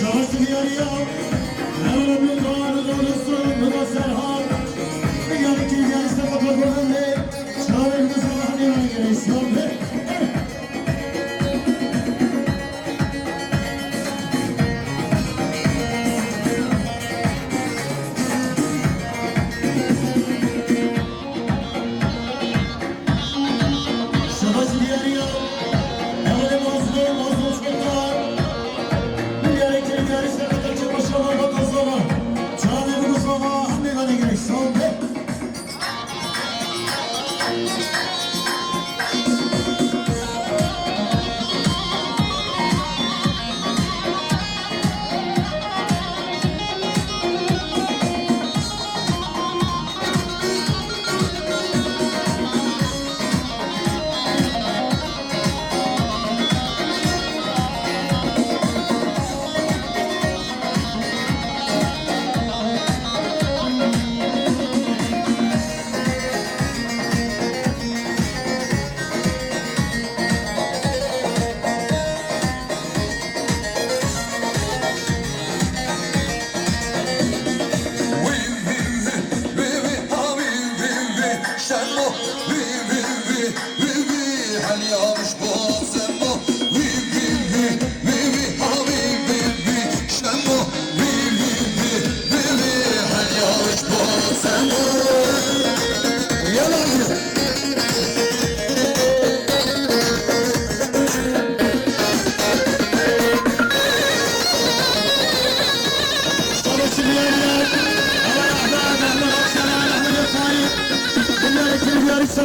Şabaş diyariya, Ewle Bildan, Donisu, Muda Serhan. Diyarî kirî diyarî ser xwe dira govendê, çavê min ku zava hemê me ne gelek sax bî. Şabaş diyariya, hevalê Mazlûm, Mazlûm Çolkan. Milyarê kirî diyarî ser xetra Çepa Şaban Bata Zava. Çavê min ku zava hemê me ne gelek sax bî.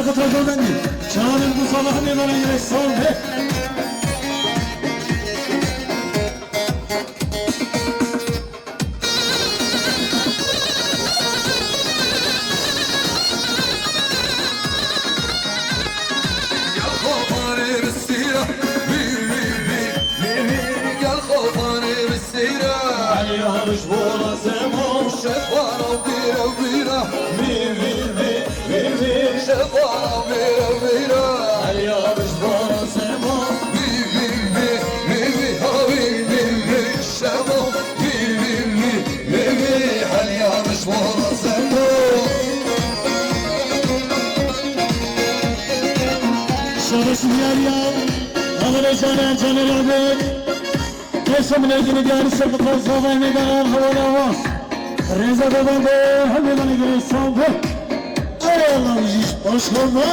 Xatir Gulbendî, çavên Musa Mehmê vana yine sal be. Gel xapanê bi sîra, vî, vî, vî, vî, vî. Gel xapanê bi sîra. Alî Hamiş bona semo. Şefana vîra, vîra. Vî, vî, vî, vî, vî. Şefana vîra, vîra. Alî Hamiş bona semo. Vî, vî, vî, vî, vî. Ha, vî, vî, vî. Şemo. Vî, vî, vî, vî, vî. Alî Hamiş bona semo. Şabaş diyar ya. Amine canê, canê Rabê. Keşe min êdî diyarî ser bi zava me daran hewala wa. Rêza baban de hemê bana girê sal be. Ey Allah, jiş baş olma.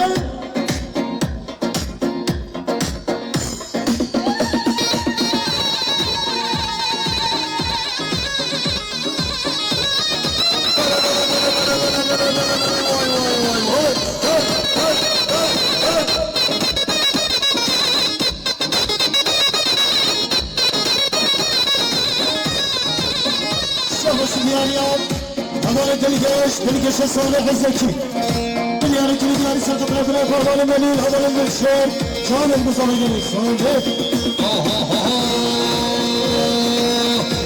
Şahos diyariya. Hevalê dilgeş, dilgeşe Salih Zekî. Dinyarê kilî diyarî ser qetrefine hevalê Melîl, hevalê Dilşêr. Çavên Musa Begirî, Salih.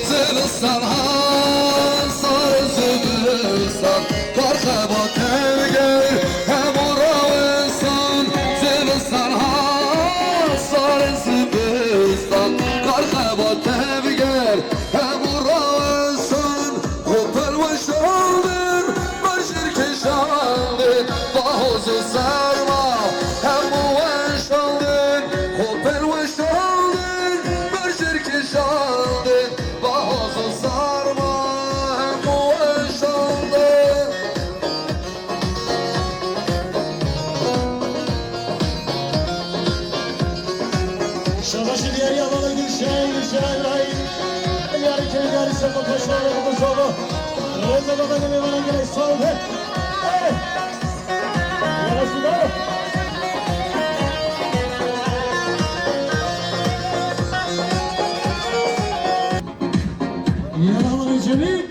Zivistan ha, sar zivistan. Karxeba tevger, hemû rawestan. Zivistan ha, sar zivistan. Karxeba tevger, hemû rawestan. Xwe pelweşandin, berjêr kêşandin. Bahoz û serma, hemû weşandin. Xwe pelweşandin, berjêr kêşandin. Bahoz û sarma hemû weşandin. Şabaşi diyarî ya baba Gülşen, Gülşen Ebrahîm. Diyarî kê diyarî sefa paşa ya bu zava. Reza baba ne bana gerek sağ ol. Hey! Ya Resulallah. Yaralı Recep'i.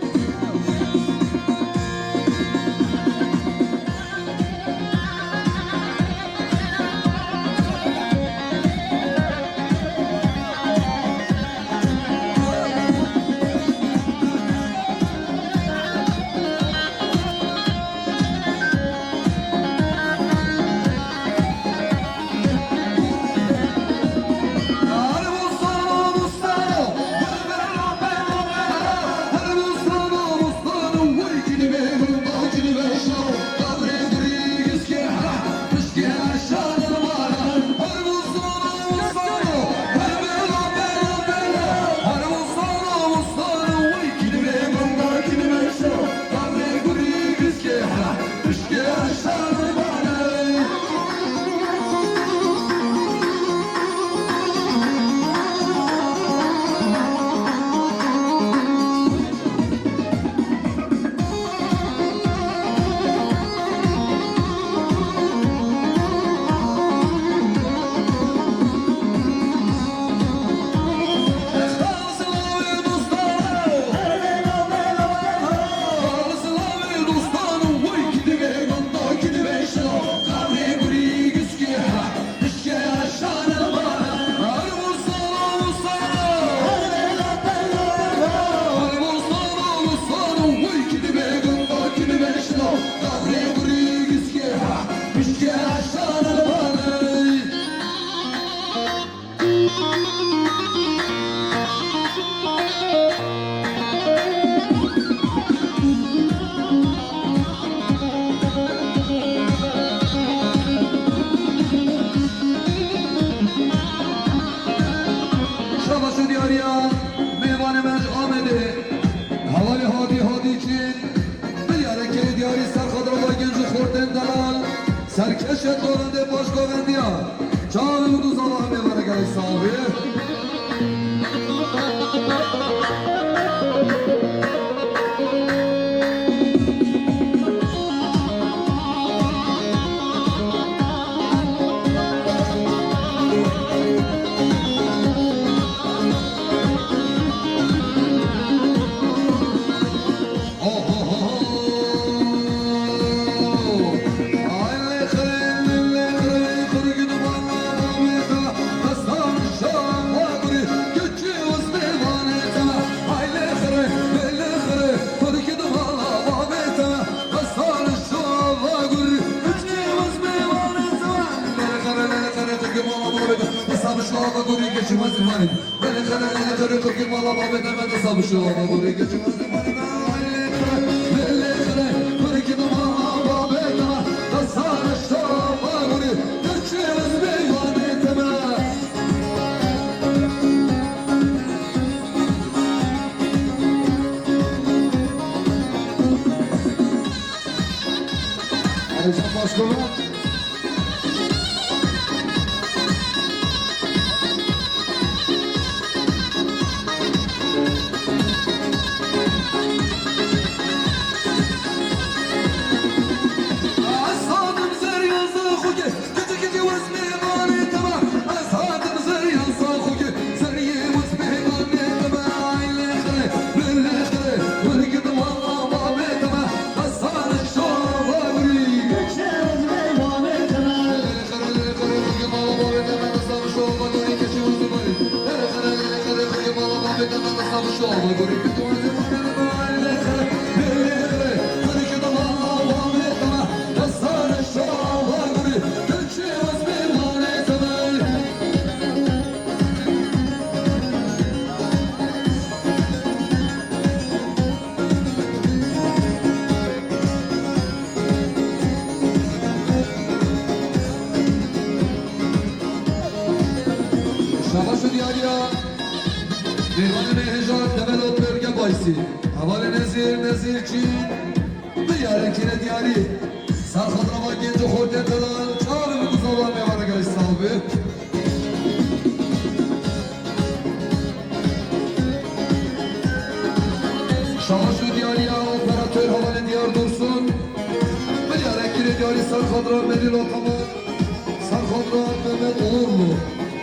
Şabaş û diyariya mêvanê me ji Amedê, hevalê Hadî Hadî Çîn, biryare kerê diyarî ser xatirê xwe genc û xortên delal, serkeşê Govendê Paşgovendiya. Çavê û dûza me mêvanê gelek sağ bê. Ercan Başkanım. Şabaş û diyariya mêvanê me hêja developer Gebaysî. Hevalê Nezîr, Nezîrçî, bi yarekî re diyarî. Ser xatirava genc û xortê delal, çavê min ku zavan mêvana gelek sal be. Şabaş û diyariya operatör hevalê Diyar Dursun. Bi yarekî re diyarî ser xatira Melî Lokaman. Ser xatira Mehmet Uğurlu.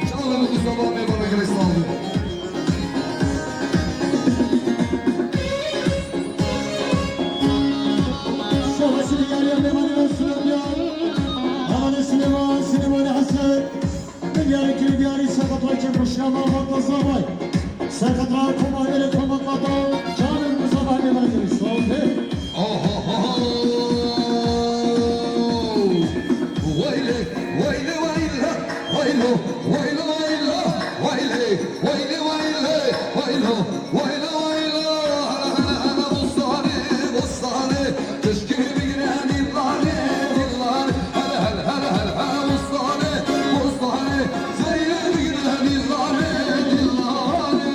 Çavê min ku zavan mêvana gelek sal be. Şabaş û diyariya mêvanê me Süleyman. Hevalê Süleyman, Süleyman Hesen. Diyarê kirî diyarî serxetra kêm ruşya malbata zavay. Serxetra koma erê koma qata. Çavê min ku zavay mêvana gelek sal be. Aha, aha. Weyle, weyle, weyle, weylo, weylo, weylo, weyle, weyle, weyle, weylo, weylo, weylo. Hele, hele, hele, bostane, bostane. Keşkê bigire dîllanê, dîllanê. Hele, hele, hele, hele, hele, bostane, bostane. Zerî bigire dîllanê, dîllanê.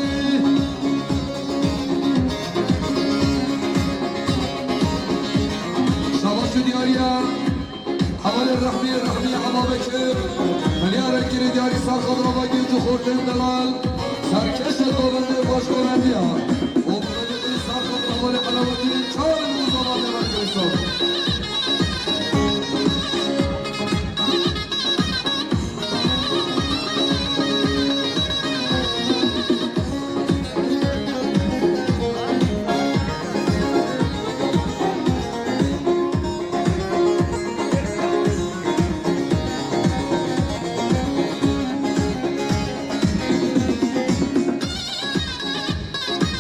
Şabaş û diyariya. Hevalê Rehmî, Rehmî Ema Bekir. Milyarek kirî diyarî ser xatirava genc û xortên delal. Serkeşe govendê başgorendiya. Û milyarek kirî ser xatirava Elawetî. Çavê min ku zavan mêvana gelek sal be.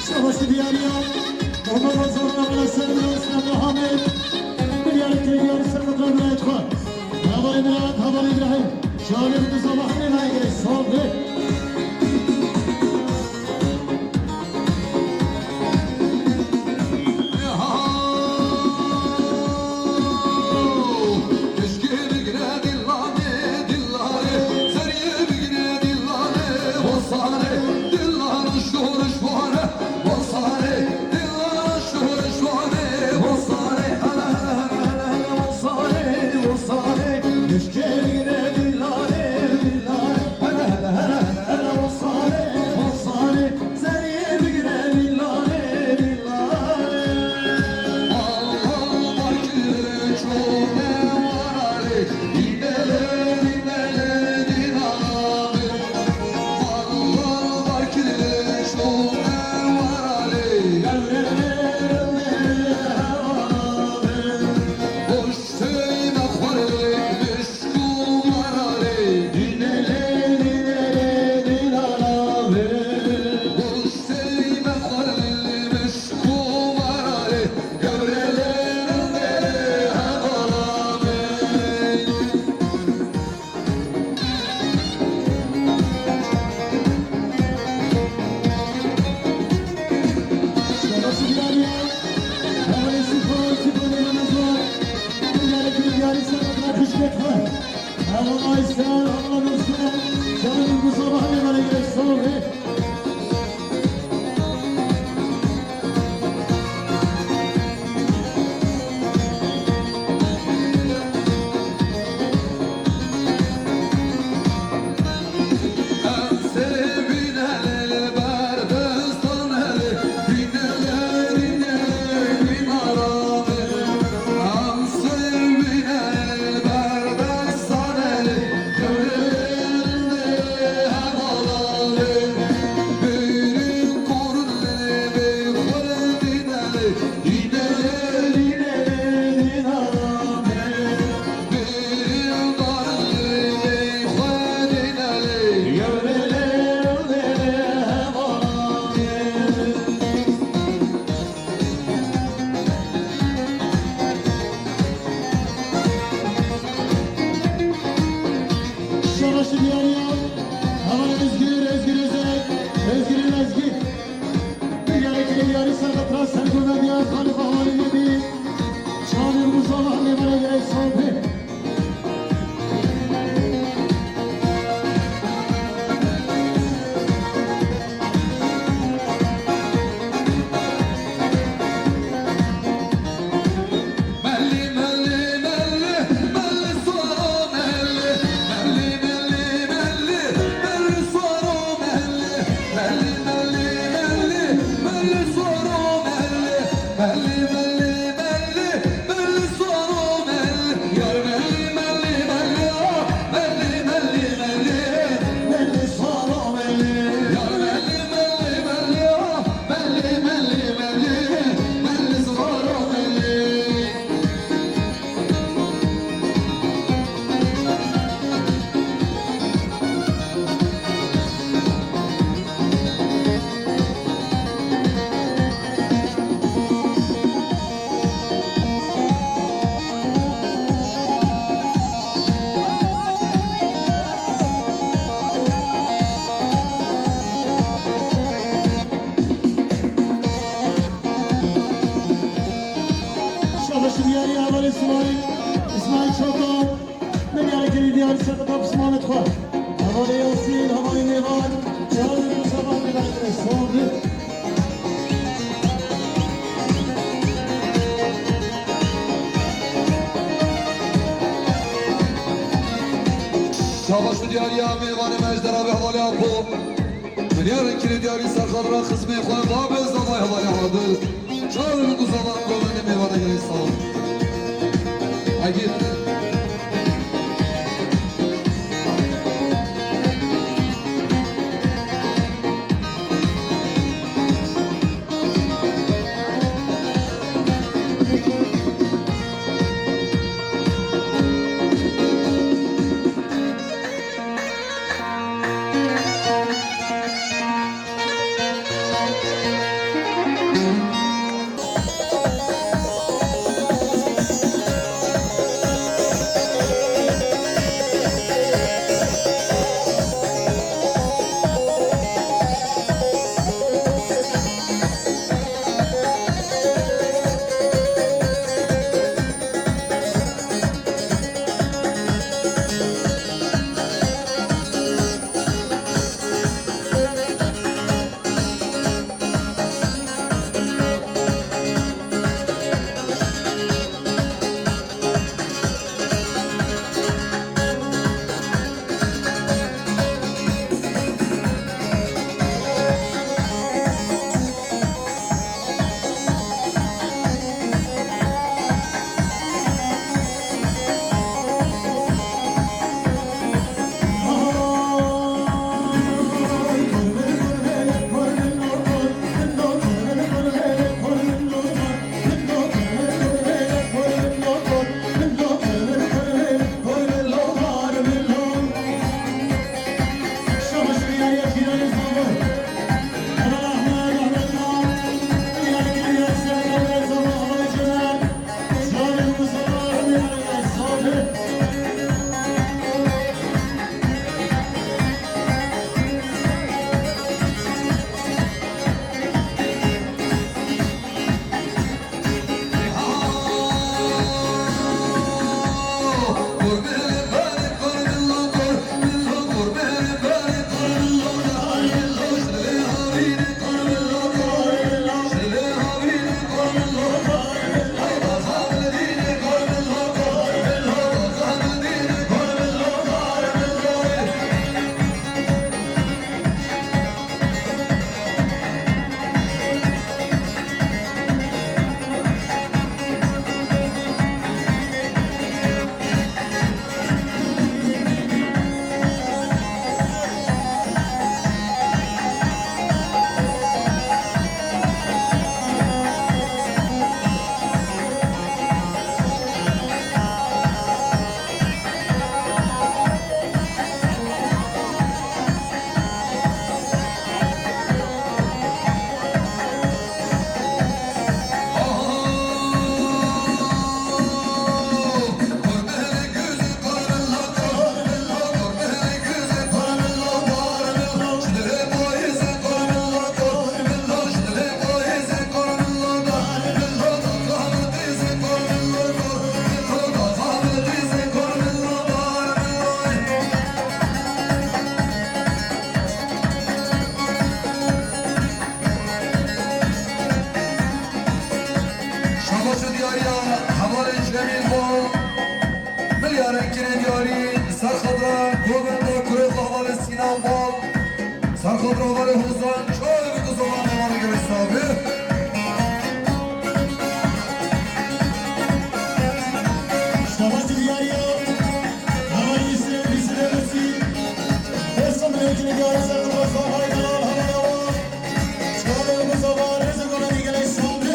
Şabaş û diyariya. Muhammed Hazar, Mehmet Hasan, Mehmet Hamed. Milyarê kirî diyarî ser xatirê vilayet xwe. Hevalê Mirat, hevalê Îbrahîm. Çavê min ku zavan mêvana gelek sal be. Şabaş diyariya, heval Özgür, Özgür Özel, Özgür'ün Özgür. Bir yere gidin yarı sakat rast sen bu medya, Halif Havali Nebi. Çağırın bu zaman ne bana gerek sohbet. Şabaş diyarî hevalê Îsmaîl, Îsmaîl Çakan. Me diyarê kirî diyarî ser qita pismanê xwe. Hevalê Yasîn, hevalê Nêvan, çawa li Rûsava pêdaş dibe. Sağ olun. Şabaş û diyariya mêvanê me ji derave hevalê Apo. Min diyarê kirî diyarî ser xatira xizmê xwe babê zavay hevalê Adil. Çar û du zavan golanê mêvana gelê sağ ol. Agir. Bravo, Hozan, çay ve buzavan, bravo, Güneş abi. Şabaş diyariya, hava iyisi, iyisi de iyisi. Esnaf ekini diyarı sarı, bravo, haydi, haydi, haydi. Çay ve buzavan, rızık olan Güneş abi.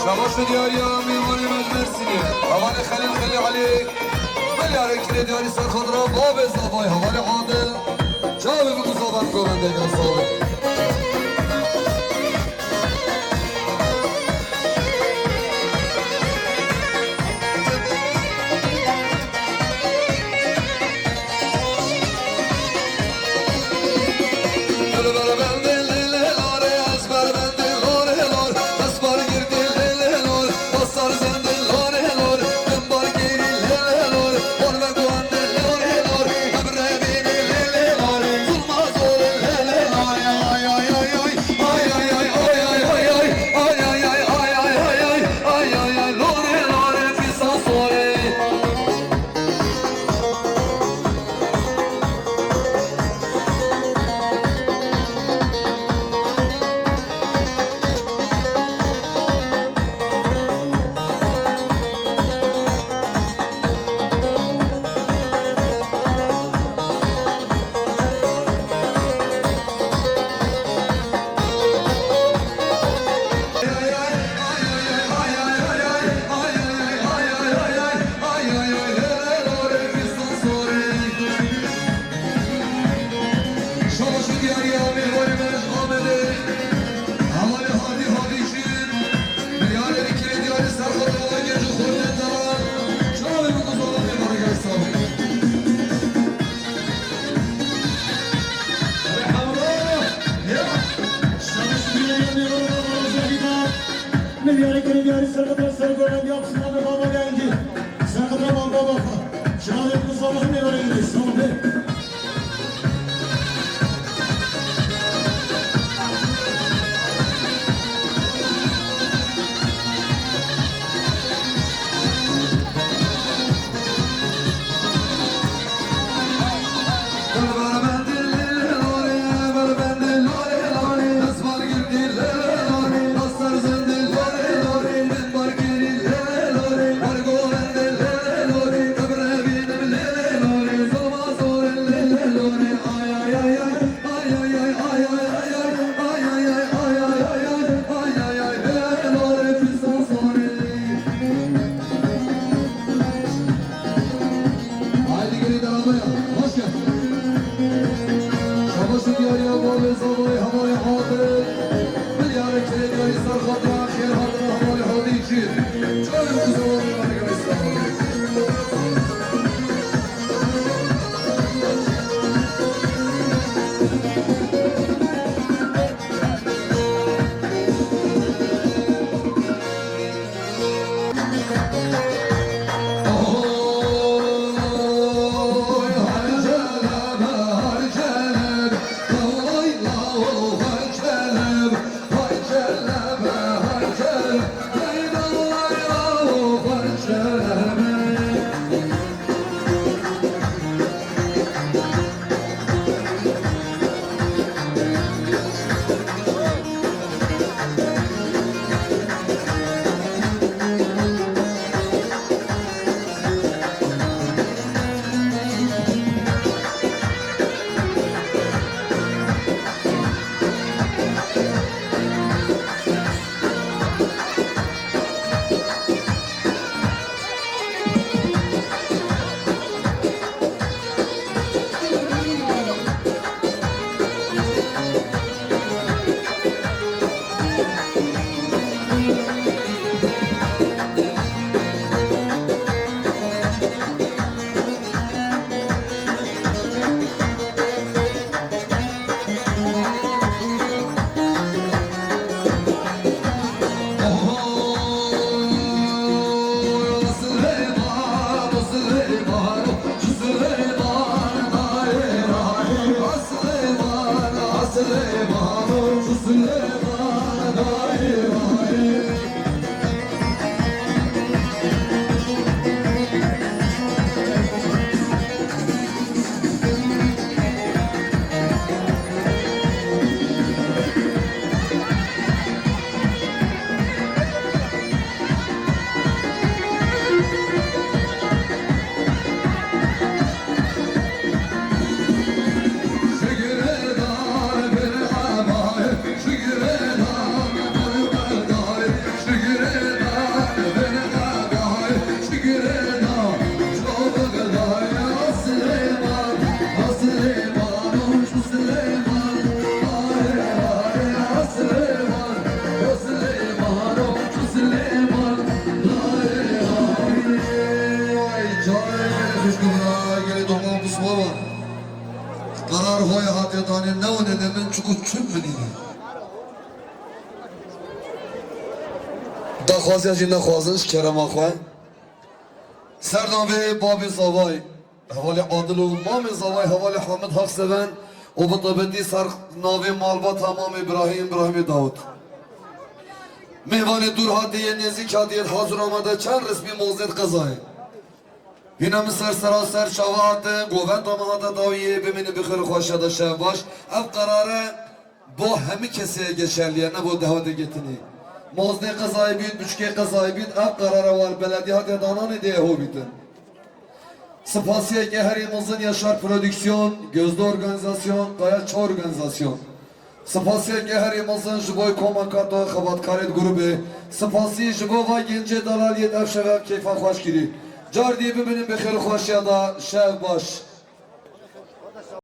Şabaş ve diyariya mîvanê me ji Mersînê. Hevalê Xelîl, Xelîl Elî. Milyarê kirê diyarî ser xatira babê Zavay, hevalê Adil. Çavê min Mustafa Komendê Gazal. Xişk bira gelê doman Mustafa. Qerar hoy hatiye danê newne ne min çiku çim min îne. Daxwaziya jî nexwazin ji kerema xwe. Ser navê babê zavay hevalê Adil û mamê zavay hevalê Hamid Haq Seven û bi taybetî ser navê malbata mamê Birahîm, Birahîmê Dawud. Mêvanê dûr hatiye, nêzîk hatiye, hazir amade çend resmî mozdêt qezayê. Hîna min ser sera ser çava hate, govenda min hate dawiyê, bimînin bi xêr û xweşiya de şev baş. Ev qerare bo hemî kesê geçerli ye, ne bo dehwedê getinê. Mozdê qezayê bît, biçkê qezayê bît, ev qerare war beledî hate dananê dê ho bîtin. Spasiyeke herî mezin Yaşar Prodüksiyon, Gözde Organizasyon, Kaya Ço Organizasyon. Spasiyeke herî mezin ji bo koma Kato xebatkarê grubê. Spasî ji bo va gencê dalaliyê ev şeve keyfa xweş kirî. Car dî bibînin bi xêr û xweşiya da şev baş.